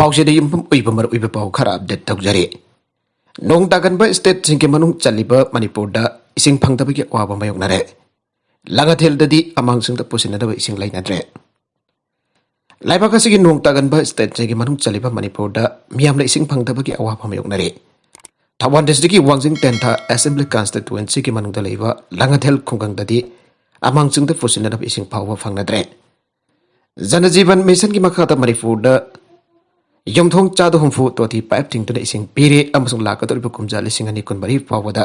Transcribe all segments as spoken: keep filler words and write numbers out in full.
ꯄꯥꯎꯆꯦꯗ ꯌꯨꯝꯐꯝ ꯑꯣꯏꯕ ꯃꯔꯨꯑꯣꯏꯕ ꯄꯥꯎ ꯈꯔ ꯑꯞꯗꯦꯠ ꯇꯧꯖꯔꯤ꯫ ꯅꯣꯡ ꯇꯥꯒꯟꯕ ꯁ꯭ꯇꯦꯠꯁꯤꯡꯒꯤ ꯃꯅꯨꯡ ꯆꯜꯂꯤꯕ ꯃꯅꯤꯄꯨꯔꯗ ꯏꯁꯤꯡ ꯐꯪꯗꯕꯒꯤ ꯑꯋꯥꯕ ꯃꯥꯌꯣꯛꯅꯔꯦ꯫ ꯂꯥꯡꯉꯊꯦꯜꯗꯗꯤ ꯑꯃꯥꯡꯁꯤꯡꯗ ꯄꯨꯁꯤꯟꯅꯗꯕ ꯏꯁꯤꯡ ꯂꯩꯅꯗ꯭ꯔꯦ꯫ ꯂꯩꯕꯥꯛ ꯑꯁꯤꯒꯤ ꯅꯣꯡ ꯇꯥꯒꯟꯕ ꯁ꯭ꯇꯦꯠꯁꯤꯡꯒꯤ ꯃꯅꯨꯡ ꯆꯜꯂꯤꯕ ꯃꯅꯤꯄꯨꯔꯗ ꯃꯤꯌꯥꯝꯅ ꯏꯁꯤꯡ ꯐꯪꯗꯕꯒꯤ ꯑꯋꯥꯕ ꯃꯥꯌꯣꯛꯅꯔꯤ꯫ ꯊꯧꯕꯥꯜ ꯗꯤꯁꯇ꯭ꯔꯤꯛꯀꯤ ꯋꯥꯡꯖꯤꯡ ꯇꯦꯟꯊꯥ ꯑꯦꯁꯦꯝꯕ꯭ꯂꯤ ꯀꯟꯁꯇꯤꯇꯨꯋꯦꯟꯁꯤꯒꯤ ꯃꯅꯨꯡꯗ ꯂꯩꯕ ꯂꯥꯡꯉꯊꯦꯜ ꯈꯨꯡꯒꯪꯗꯗꯤ ꯑꯃꯥꯡꯁꯤꯡꯗ ꯄꯨꯁꯤꯟꯅꯅꯕ ꯏꯁꯤꯡ ꯐꯥꯎꯕ ꯐꯪꯅꯗ꯭ꯔꯦ꯫ ꯖꯅ ꯖꯤꯕꯟ ꯃꯤꯁꯟꯒꯤ ꯃꯈꯥꯗ ꯃꯅꯤꯄꯨꯔꯗ ꯌꯨꯝꯊꯣꯡ ꯆꯥꯗ ꯍꯨꯝꯐꯨ ꯇꯣꯇꯤ ꯄꯥꯏꯞ ꯇꯤꯡꯗꯨꯅ ꯏꯁꯤꯡ ꯄꯤꯔꯦ ꯑꯃꯁꯨꯡ ꯂꯥꯛꯀꯗꯧꯔꯤꯕ ꯀꯨꯝꯖꯥ ꯂꯤꯁꯤꯡ ꯑꯅꯤ ꯀꯨꯟꯃꯔꯤ ꯐꯥꯎꯕꯗ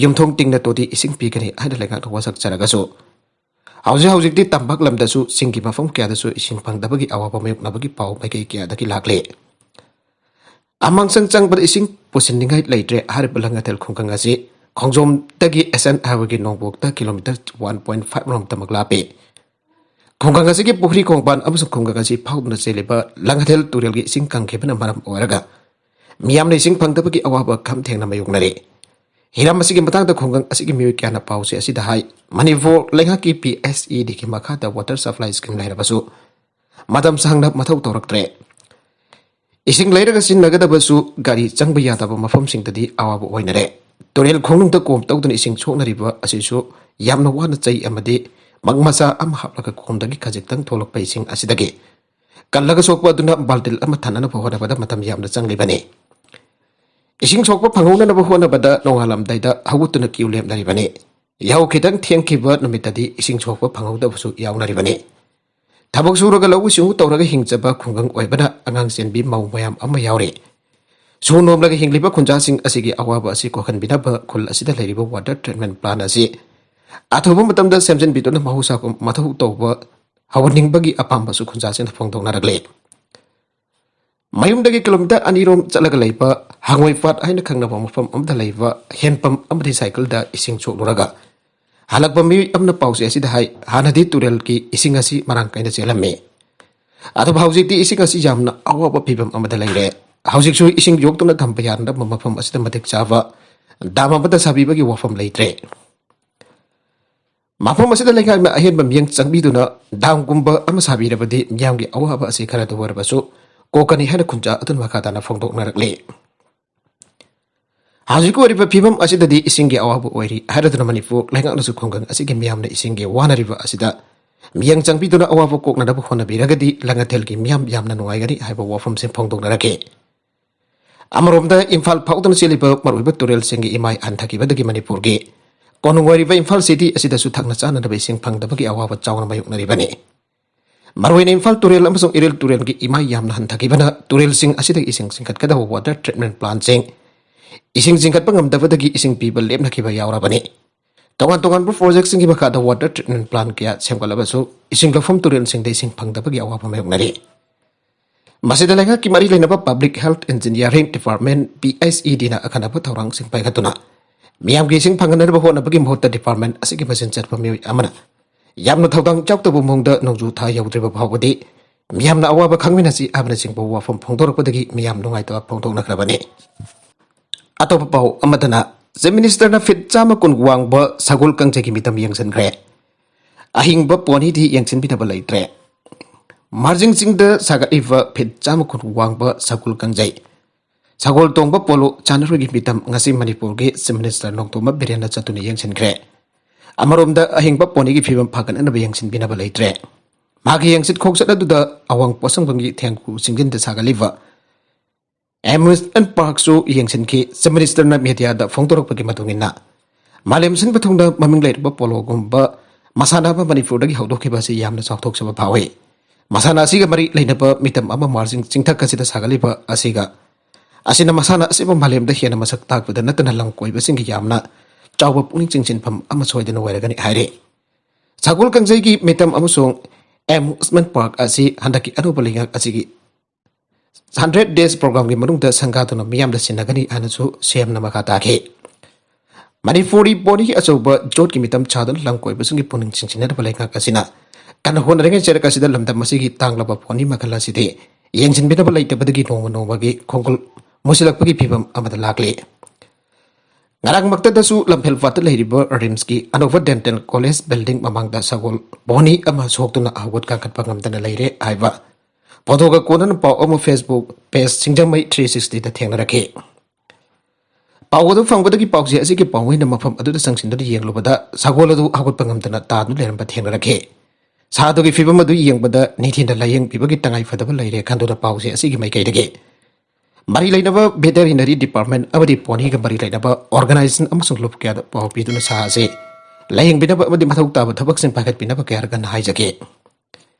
ꯌꯨꯝꯊꯣꯡ ꯇꯤꯡꯅ ꯇꯣꯇꯤ ꯏꯁꯤꯡ ꯄꯤꯒꯅꯤ ꯍꯥꯏꯅ ꯂꯩꯉꯥꯛꯅ ꯋꯥꯁꯛꯆꯔꯒꯁꯨ, ꯍꯧꯖꯤꯛ ꯍꯧꯖꯤꯛꯇꯤ ꯇꯝꯄꯥꯛ ꯂꯝꯗꯁꯨ ꯆꯤꯡꯒꯤ ꯃꯐꯝ ꯀꯌꯥꯗꯁꯨ ꯏꯁꯤꯡ ꯐꯪꯗꯕꯒꯤ ꯑꯋꯥꯕ ꯃꯥꯌꯣꯛꯅꯕꯒꯤ ꯄꯥꯎ ꯃꯥꯏꯀꯩ ꯀꯌꯥꯗꯒꯤ ꯂꯥꯛꯂꯤ꯫ ꯑꯃꯥꯡꯁꯪ ꯆꯪꯕꯗ ꯏꯁꯤꯡ ꯄꯨꯁꯤꯟꯅꯤꯡꯉꯥꯏ ꯂꯩꯇ꯭ꯔꯦ ꯍꯥꯏꯔꯤꯕ ꯂꯥꯡꯉꯊꯦꯜ ꯈꯨꯡꯒꯪ ꯑꯁꯤ ꯈꯣꯡꯖꯣꯝꯗꯒꯤ ꯑꯦꯁ ꯑꯦꯟ ꯍꯥꯏꯋꯦꯒꯤ ꯅꯣꯡꯄꯣꯛꯇ ꯀꯤꯂꯣꯃꯤꯇꯔ ꯋꯥꯟ ꯄꯣꯏꯟ ꯐꯥꯏꯚ ꯔꯣꯝꯇꯃꯛ ꯂꯥꯞꯄꯤ꯫ ꯈꯨꯡꯒꯪ ꯑꯁꯤꯒꯤ ꯄꯨꯈ꯭ꯔꯤ ꯈꯣꯡꯕꯥꯟ ꯑꯃꯁꯨꯡ ꯈꯨꯡꯒꯪ ꯑꯁꯤ ꯐꯥꯎꯗꯨꯅ ꯆꯦꯜꯂꯤꯕ ꯂꯥꯡꯉꯊꯦꯜ ꯇꯨꯔꯦꯜꯒꯤ ꯏꯁꯤꯡ ꯀꯪꯈꯤꯕꯅ ꯃꯔꯝ ꯑꯣꯏꯔꯒ ꯃꯤꯌꯥꯝꯅ ꯏꯁꯤꯡ ꯐꯪꯗꯕꯒꯤ ꯑꯋꯥꯕ ꯈꯝ ꯊꯦꯡꯅ ꯃꯥꯌꯣꯛꯅꯔꯤ꯫ ꯍꯤꯔꯝ ꯑꯁꯤꯒꯤ ꯃꯇꯥꯡꯗ ꯈꯨꯡꯒꯪ ꯑꯁꯤꯒꯤ ꯃꯤꯑꯣꯏ ꯀꯌꯥꯅ ꯄꯥꯎꯆꯦ ꯑꯁꯤꯗ ꯍꯥꯏ, ꯃꯅꯤꯄꯨꯔ ꯂꯩꯉꯥꯛꯀꯤ ꯄꯤ ꯑꯦꯁ ꯏ ꯗꯤꯒꯤ ꯃꯈꯥꯗ ꯋꯥꯇꯔ ꯁꯄ꯭ꯂꯥꯏ ꯁ꯭ꯀꯤꯝ ꯂꯩꯔꯕꯁꯨ ꯃꯇꯝ ꯁꯥꯡꯅ ꯃꯊꯧ ꯇꯧꯔꯛꯇ꯭ꯔꯦ꯫ ꯏꯁꯤꯡ ꯂꯩꯔꯒ ꯁꯤꯖꯤꯟꯅꯒꯗꯕꯁꯨ ꯒꯥꯔꯤ ꯆꯪꯕ ꯌꯥꯗꯕ ꯃꯐꯝꯁꯤꯡꯗꯗꯤ ꯑꯋꯥꯕ ꯑꯣꯏꯅꯔꯦ꯫ ꯇꯨꯔꯦꯜ ꯈꯣꯡꯅꯨꯡꯗ ꯀꯣꯝ ꯇꯧꯗꯨꯅ ꯏꯁꯤꯡ ꯁꯣꯛꯅꯔꯤꯕ ꯑꯁꯤꯁꯨ ꯌꯥꯝꯅ ꯋꯥꯅ ꯆꯩ ꯑꯃꯗꯤ ꯃꯛ ꯃꯆꯥ ꯑꯃ ꯍꯥꯞꯂꯒ ꯀꯣꯝꯗꯒꯤ ꯈꯖꯤꯛꯇꯪ ꯊꯣꯛꯂꯛꯄ ꯏꯁꯤꯡ ꯑꯁꯤꯗꯒꯤ ꯀꯜꯂꯒ ꯁꯣꯛꯄ ꯑꯗꯨꯅ ꯕꯥꯜꯇꯤꯟ ꯑꯃ ꯊꯟꯅꯅꯕ ꯍꯣꯠꯅꯕꯗ ꯃꯇꯝ ꯌꯥꯝꯅ ꯆꯪꯂꯤꯕꯅꯤ꯫ ꯏꯁꯤꯡ ꯁꯣꯛꯄ ꯐꯪꯍꯧꯅꯅꯕ ꯍꯣꯠꯅꯕꯗ ꯅꯣꯡꯉꯥꯜꯂꯝꯗꯥꯏꯗ ꯍꯧꯒꯠꯇꯨꯅ ꯀ꯭ꯌꯨ ꯂꯦꯞꯅꯔꯤꯕꯅꯤ꯫ ꯌꯥꯍꯧ ꯈꯤꯇꯪ ꯊꯦꯡꯈꯤꯕ ꯅꯨꯃꯤꯠꯇꯗꯤ ꯏꯁꯤꯡ ꯁꯣꯛꯄ ꯐꯪꯍꯧꯗꯕꯁꯨ ꯌꯥꯎꯅꯔꯤꯕꯅꯤ꯫ ꯊꯕꯛ ꯁꯨꯔꯒ ꯂꯧꯎ ꯁꯤꯡꯎ ꯇꯧꯔꯒ ꯍꯤꯡꯖꯕ ꯈꯨꯡꯒꯪ ꯑꯣꯏꯕꯅ ꯑꯉꯥꯡ ꯆꯦꯟꯕꯤ ꯃꯧ ꯃꯌꯥꯝ ꯑꯃ ꯌꯥꯎꯔꯤ꯫ ꯁꯨ ꯅꯣꯝꯂꯒ ꯍꯤꯡꯂꯤꯕ ꯈꯨꯟꯖꯥꯁꯤꯡ ꯑꯁꯤꯒꯤ ꯑꯋꯥꯕ ꯑꯁꯤ ꯀꯣꯛꯍꯟꯕꯤꯅꯕ ꯈꯨꯜ ꯑꯁꯤꯗ ꯂꯩꯔꯤꯕ ꯋꯥꯇꯔ ꯇ꯭ꯔꯤꯠꯃꯦꯟ ꯄ꯭ꯂꯥꯟ ꯑꯁꯤ ꯑꯊꯨꯕ ꯃꯇꯝꯗ ꯁꯦꯝꯖꯤꯟꯕꯤꯗꯨꯅ ꯃꯍꯧꯁꯥꯒꯨꯝ ꯃꯊꯧ ꯇꯧꯕ ꯍꯧꯍꯟꯅꯤꯡꯕꯒꯤ ꯑꯄꯥꯝꯕꯁꯨ ꯈꯨꯟꯖꯥꯁꯤꯡꯅ ꯐꯣꯡꯗꯣꯛꯅꯔꯛꯂꯤ꯫ ꯃꯌꯨꯝꯗꯒꯤ ꯀꯤꯂꯣꯃꯤꯇꯔ ꯑꯅꯤꯔꯣꯝ ꯆꯠꯂꯒ ꯂꯩꯕ ꯍꯪꯉꯣꯏ ꯄꯥꯠ ꯍꯥꯏꯅ ꯈꯪꯅꯕ ꯃꯐꯝ ꯑꯃꯗ ꯂꯩꯕ ꯍꯦꯟꯄꯝ ꯑꯃꯗꯤ ꯁꯥꯏꯀꯜꯗ ꯏꯁꯤꯡ ꯁꯣꯛꯂꯨꯔꯒ ꯍꯜꯂꯛꯄ ꯃꯤꯑꯣꯏ ꯑꯃꯅ ꯄꯥꯎꯆꯦ ꯑꯁꯤꯗ ꯍꯥꯏ, ꯍꯥꯟꯅꯗꯤ ꯇꯨꯔꯦꯜꯒꯤ ꯏꯁꯤꯡ ꯑꯁꯤ ꯃꯔꯥꯡ ꯀꯥꯏꯅ ꯆꯦꯜꯂꯝꯃꯤ, ꯑꯗꯨꯕꯨ ꯍꯧꯖꯤꯛꯇꯤ ꯏꯁꯤꯡ ꯑꯁꯤ ꯌꯥꯝꯅ ꯑꯋꯥꯕ ꯐꯤꯕꯝ ꯑꯃꯗ ꯂꯩꯔꯦ꯫ ꯍꯧꯖꯤꯛꯁꯨ ꯏꯁꯤꯡ ꯌꯣꯛꯇꯨꯅ ꯊꯝꯕ ꯌꯥꯅꯅꯕ ꯃꯐꯝ ꯑꯁꯤꯗ ꯃꯇꯤꯛ ꯆꯥꯕ ꯗꯥꯝ ꯑꯃꯠꯇ ꯁꯥꯕꯤꯕꯒꯤ ꯋꯥꯐꯝ ꯂꯩꯇ꯭ꯔꯦ꯫ ꯃꯐꯝ ꯑꯁꯤꯗ ꯂꯩꯉꯥꯛꯅ ꯑꯍꯦꯟꯕ ꯃꯤꯠꯌꯦꯡ ꯆꯪꯕꯤꯗꯨꯅ ꯗꯥꯝꯒꯨꯝꯕ ꯑꯃ ꯁꯥꯕꯤꯔꯕꯗꯤ ꯃꯤꯌꯥꯝꯒꯤ ꯑꯋꯥꯕ ꯑꯁꯤ ꯈꯔꯗ ꯑꯣꯏꯔꯕꯁꯨ ꯀꯣꯛꯀꯅꯤ ꯍꯥꯏꯅ ꯈꯨꯟꯖꯥ ꯑꯗꯨꯅ ꯃꯈꯥ ꯇꯥꯅ ꯐꯣꯡꯗꯣꯛꯅꯔꯛꯂꯤ꯫ ꯍꯧꯖꯤꯛ ꯑꯣꯏꯔꯤꯕ ꯐꯤꯕꯝ ꯑꯁꯤꯗꯗꯤ ꯏꯁꯤꯡꯒꯤ ꯑꯋꯥꯕ ꯑꯣꯏꯔꯤ ꯍꯥꯏꯔꯗꯨꯅ ꯃꯅꯤꯄꯨꯔ ꯂꯩꯉꯥꯛꯅꯁꯨ ꯈꯨꯡꯒꯪ ꯑꯁꯤꯒꯤ ꯃꯤꯌꯥꯝꯅ ꯏꯁꯤꯡꯒꯤ ꯋꯥꯅꯔꯤꯕ ꯑꯁꯤꯗ ꯃꯤꯠꯌꯦꯡ ꯆꯪꯕꯤꯗꯨꯅ ꯑꯋꯥꯕ ꯀꯣꯛꯅꯅꯕ ꯍꯣꯠꯅꯕꯤꯔꯒꯗꯤ ꯂꯉꯥꯊꯦꯜꯒꯤ ꯃꯤꯌꯥꯝ ꯌꯥꯝꯅ ꯅꯨꯡꯉꯥꯏꯒꯅꯤ ꯍꯥꯏꯕ ꯋꯥꯐꯝꯁꯤꯡ ꯐꯣꯡꯗꯣꯛꯅꯔꯛꯈꯤ꯫ ꯑꯃꯔꯣꯝꯗ ꯏꯝꯐꯥꯜ ꯐꯥꯎꯗꯨꯅ ꯆꯦꯜꯂꯤꯕ ꯃꯔꯨꯑꯣꯏꯕ ꯇꯨꯔꯦꯜꯁꯤꯡꯒꯤ ꯏꯃꯥꯏ ꯍꯟꯊꯈꯤꯕꯗꯒꯤ ꯃꯅꯤꯄꯨꯔꯒꯤ ꯀꯣꯅꯨꯡ ꯑꯣꯏꯔꯤꯕ ꯏꯝꯐꯥꯜ ꯁꯤꯇꯤ ꯑꯁꯤꯗꯁꯨ ꯊꯛꯅ ꯆꯥꯅꯅꯕ ꯏꯁꯤꯡ ꯐꯪꯗꯕꯒꯤ ꯑꯋꯥꯕ ꯆꯥꯎꯅ ꯃꯥꯌꯣꯛꯅꯔꯤꯕꯅꯤ꯫ ꯃꯔꯨꯑꯣꯏꯅ ꯏꯝꯐꯥꯜ ꯇꯨꯔꯦꯜ ꯑꯃꯁꯨꯡ ꯏꯔꯤꯜ ꯇꯨꯔꯦꯜꯒꯤ ꯏꯃꯥꯏ ꯌꯥꯝꯅ ꯍꯟꯊꯈꯤꯕꯅ ꯇꯨꯔꯦꯜꯁꯤꯡ ꯑꯁꯤꯗ ꯏꯁꯤꯡ ꯆꯤꯡꯈꯠꯀꯗꯕ water treatment plantꯁꯤꯡ ꯏꯁꯤꯡ ꯆꯤꯡꯈꯠꯄ ꯉꯝꯗꯕꯗꯒꯤ ꯏꯁꯤꯡ ꯄꯤꯕ ꯂꯦꯞꯅꯈꯤꯕ ꯌꯥꯎꯔꯕꯅꯤ꯫ ꯇꯣꯉꯥꯟ ꯇꯣꯉꯥꯟꯕ projectꯁꯤꯡꯒꯤ ꯃꯈꯥꯗ water treatment plant ꯀꯌꯥ ꯁꯦꯝꯒꯠꯂꯕꯁꯨ ꯏꯁꯤꯡ ꯂꯧꯐꯝ ꯇꯨꯔꯦꯜꯁꯤꯡꯗ ꯏꯁꯤꯡ ꯐꯪꯗꯕꯒꯤ ꯑꯋꯥꯕ ꯃꯥꯌꯣꯛꯅꯔꯤ꯫ ꯃꯁꯤꯗ ꯂꯩꯉꯥꯛꯀꯤ ꯃꯔꯤ ꯂꯩꯅꯕ Public Health Engineering Department, PHEDꯅ ꯑꯈꯟꯅꯕ ꯊꯧꯔꯥꯡꯁꯤꯡ ꯄꯥꯏꯈꯠꯇꯨꯅ ꯃꯤꯌꯥꯝꯒꯤ ꯏꯁꯤꯡ ꯐꯪꯍꯟꯅꯕ ꯍꯣꯠꯅꯕꯒꯤ ꯃꯍꯨꯠꯇ department ꯑꯁꯤꯒꯤ ꯃꯆꯤꯟ ꯆꯠꯄ ꯃꯤꯑꯣꯏ ꯑꯃꯅ ꯌꯥꯝꯅ ꯊꯧꯗꯥꯡ ꯌꯥꯎꯗꯕ ꯃꯑꯣꯡꯗ ꯅꯣꯡꯖꯨ ꯊꯥ ꯌꯧꯗ꯭ꯔꯤꯕ ꯐꯥꯎꯕꯗꯤ ꯃꯤꯌꯥꯝꯅ ꯑꯋꯥꯕ ꯈꯪꯃꯤꯟꯅꯁꯤ ꯍꯥꯏꯕꯅꯆꯤꯡꯕ ꯋꯥꯐꯝ ꯐꯣꯡꯗꯣꯔꯛꯄꯗꯒꯤ ꯃꯤꯌꯥꯝ ꯅꯨꯡꯉꯥꯏꯇꯕ ꯐꯣꯡꯗꯣꯛꯅꯈ꯭ꯔꯕꯅꯤ꯫ ꯑꯇꯣꯞꯄ ꯄꯥꯎ ꯑꯃꯗꯅ, Chief Ministerꯅ feet ꯆꯥꯝꯃ ꯀꯨꯟ ꯋꯥꯡꯕ ꯁꯒꯣꯜ ꯀꯥꯡꯖꯩꯒꯤ ꯃꯤꯇꯝ ꯌꯦꯡꯁꯤꯟꯈ꯭ꯔꯦ꯫ ꯑꯍꯤꯡꯕ ponyꯗꯤ ꯌꯦꯡꯁꯤꯟꯕꯤꯅꯕ ꯂꯩꯇ꯭ꯔꯦ꯫ ꯃꯥꯔꯖꯤꯡ ꯆꯤꯡꯗ ꯁꯥꯒꯠꯂꯤꯕ feet ꯆꯥꯝꯃ ꯀꯨꯟ ꯋꯥꯡꯕ ꯁꯒꯣꯜ ꯀꯥꯡꯖꯩ, ꯁꯒꯣꯜ ꯇꯣꯡꯕ polo ꯆꯥꯅꯔꯣꯏꯒꯤ ꯃꯤꯇꯝ ꯉꯁꯤ ꯃꯅꯤꯄꯨꯔꯒꯤ Chief Minister ꯅꯣꯡꯊꯣꯝꯕꯝ ꯕꯤꯔꯦꯟꯅ ꯆꯠꯇꯨꯅ ꯌꯦꯡꯁꯤꯟꯈ꯭ꯔꯦ꯫ ꯑꯃꯔꯣꯝꯗ ꯑꯍꯤꯡꯕ ponyꯒꯤ ꯐꯤꯕꯝ ꯐꯒꯠꯅꯅꯕ ꯌꯦꯡꯁꯤꯟꯕꯤꯅꯕ ꯂꯩꯇ꯭ꯔꯦ꯫ ꯃꯍꯥꯛꯀꯤ ꯌꯦꯡꯁꯤꯠ ꯈꯣꯡꯆꯠ ꯑꯗꯨꯗ ꯑꯋꯥꯡ ꯄꯣꯠꯁꯪꯕꯝꯒꯤ ꯊꯦꯡꯈꯨ ꯆꯤꯡꯖꯤꯟꯗ ꯁꯥꯒꯠꯂꯤꯕ amusement parkꯁꯨ ꯌꯦꯡꯁꯤꯟꯈꯤ꯫ Chief Ministerꯅ mediaꯗ ꯐꯣꯡꯗꯣꯔꯛꯄꯒꯤ ꯃꯇꯨꯡ ꯏꯟꯅ, ꯃꯥꯂꯦꯝ ꯁꯤꯟꯕ ꯊꯨꯡꯅ ꯃꯃꯤꯡ ꯂꯩꯔꯕ poloꯒꯨꯝꯕ ꯃꯁꯥꯟꯅ ꯑꯃ ꯃꯅꯤꯄꯨꯔꯗꯒꯤ ꯍꯧꯗꯣꯛꯈꯤꯕ ꯑꯁꯤ ꯌꯥꯝꯅ ꯆꯥꯎꯊꯣꯛꯆꯕ ꯐꯥꯎꯏ꯫ ꯃꯁꯥꯟꯅ ꯑꯁꯤꯒ ꯃꯔꯤ ꯂꯩꯅꯕ ꯃꯤꯇꯝ ꯑꯃ ꯃꯥꯔꯖꯤꯡ ꯆꯤꯡꯊꯛ ꯑꯁꯤꯗ ꯁꯥꯒꯠꯂꯤꯕ ꯑꯁꯤꯒ, ꯑꯁꯤꯅ ꯃꯁꯥꯟꯅ ꯑꯁꯤꯕꯨ ꯃꯥꯂꯦꯝꯗ ꯍꯦꯟꯅ ꯃꯁꯛ ꯇꯥꯛꯄꯗ ꯅꯠꯇꯅ ꯂꯝ ꯀꯣꯏꯕꯁꯤꯡꯒꯤ ꯌꯥꯝꯅ ꯆꯥꯎꯕ ꯄꯨꯛꯅꯤꯡ ꯆꯤꯡꯁꯤꯟꯐꯝ ꯑꯃ ꯁꯣꯏꯗꯅ ꯑꯣꯏꯔꯒꯅꯤ ꯍꯥꯏꯔꯤ꯫ ꯁꯒꯣꯜ ꯀꯥꯡꯖꯩꯒꯤ ꯃꯤꯇꯝ ꯑꯃꯁꯨꯡ amusement park ꯑꯁꯤ ꯍꯟꯗꯛꯀꯤ ꯑꯅꯧꯕ ꯂꯩꯉꯥꯛ ꯑꯁꯤꯒꯤ hundred days programꯒꯤ ꯃꯅꯨꯡꯗ ꯁꯪꯒꯥꯗꯨꯅ ꯃꯤꯌꯥꯝꯗ ꯁꯤꯟꯅꯒꯅꯤ ꯍꯥꯏꯅꯁꯨ CMꯅ ꯃꯈꯥ ꯇꯥꯈꯤ꯫ ꯃꯅꯤꯄꯨꯔꯤ ponyꯒꯤ ꯑꯆꯧꯕ ꯌꯣꯠꯀꯤ ꯃꯤꯇꯝ ꯁꯥꯗꯨꯅ ꯂꯝ ꯀꯣꯏꯕꯁꯤꯡꯒꯤ ꯄꯨꯛꯅꯤꯡ ꯆꯤꯡꯁꯤꯟꯅꯅꯕ ꯂꯩꯉꯥꯛ ꯑꯁꯤꯅ ꯀꯟꯅ ꯍꯣꯠꯅꯔꯤꯉꯩ ꯆꯩꯔꯛ ꯑꯁꯤꯗ ꯂꯝꯗꯝ ꯑꯁꯤꯒꯤ ꯇꯥꯡꯂꯕ pony ꯃꯈꯜ ꯑꯁꯤꯗꯤ ꯌꯦꯡꯁꯤꯟꯕꯤꯅꯕ ꯂꯩꯇꯕꯗꯒꯤ ꯅꯣꯡꯃ ꯅꯣꯡꯃꯒꯤ ꯈꯣꯡꯒꯨꯜ ꯃꯨꯁꯤꯜꯂꯛꯄꯒꯤ ꯐꯤꯕꯝ ꯑꯃꯗ ꯂꯥꯛꯂꯤ꯫ ꯉꯔꯥꯡꯃꯛꯇꯗꯁꯨ ꯂꯝꯐꯦꯜ ꯄꯥꯠꯇ ꯂꯩꯔꯤꯕ RIMSꯀꯤ ꯑꯅꯧꯕ dental college building ꯃꯃꯥꯡꯗ ꯁꯒꯣꯜ pony ꯑꯃ ꯁꯣꯛꯇꯨꯅ ꯍꯧꯒꯠ ꯀꯥꯡꯈꯠꯄ ꯉꯝꯗꯅ ꯂꯩꯔꯦ ꯍꯥꯏꯕ ꯄꯣꯟꯊꯣꯛꯀ ꯀꯣꯟꯅꯅ ꯄꯥꯎ ꯑꯃ Facebook page ꯁꯤꯡꯖꯃꯩ three sixty ꯗ ꯊꯦꯡꯅꯔꯛꯈꯤ꯫ ꯄꯥꯎ ꯑꯗꯨ ꯐꯪꯕꯗꯒꯤ ꯄꯥꯎꯆꯦ ꯑꯁꯤꯒꯤ ꯄꯥꯎꯃꯤꯅ ꯃꯐꯝ ꯑꯗꯨꯗ ꯆꯪꯁꯤꯟꯗꯨꯅ ꯌꯦꯡꯂꯨꯕꯗ ꯁꯒꯣꯜ ꯑꯗꯨ ꯍꯧꯒꯠꯄ ꯉꯝꯗꯅ ꯇꯥꯗꯨꯅ ꯂꯩꯔꯝꯕ ꯊꯦꯡꯅꯔꯛꯈꯤ꯫ ꯁꯥ ꯑꯗꯨꯒꯤ ꯐꯤꯕꯝ ꯑꯗꯨ ꯌꯦꯡꯕꯗ ꯅꯤꯡꯊꯤꯅ ꯂꯥꯌꯦꯡꯕꯤꯕꯒꯤ ꯇꯉꯥꯏ ꯐꯗꯕ ꯂꯩꯔꯦ ꯈꯟꯗꯨꯅ ꯄꯥꯎꯆꯦ ꯑꯁꯤꯒꯤ ꯃꯥꯏꯀꯩꯗꯒꯤ ꯃꯔꯤ ꯂꯩꯅꯕ Veterinary Department ꯑꯃꯗꯤ pony ꯒ ꯃꯔꯤ ꯂꯩꯅꯕ organization ꯑꯃꯁꯨꯡ ꯂꯨꯞ ꯀꯌꯥꯗ ꯄꯥꯎ ꯄꯤꯗꯨꯅ ꯁꯥ ꯑꯁꯤ ꯂꯥꯌꯦꯡꯕꯤꯅꯕ ꯑꯃꯗꯤ ꯃꯊꯧ ꯇꯥꯕ ꯊꯕꯛꯁꯤꯡ ꯄꯥꯏꯈꯠꯄꯤꯅꯕ ꯀꯌꯥ ꯀꯟꯅ ꯍꯥꯏꯖꯒꯦ꯫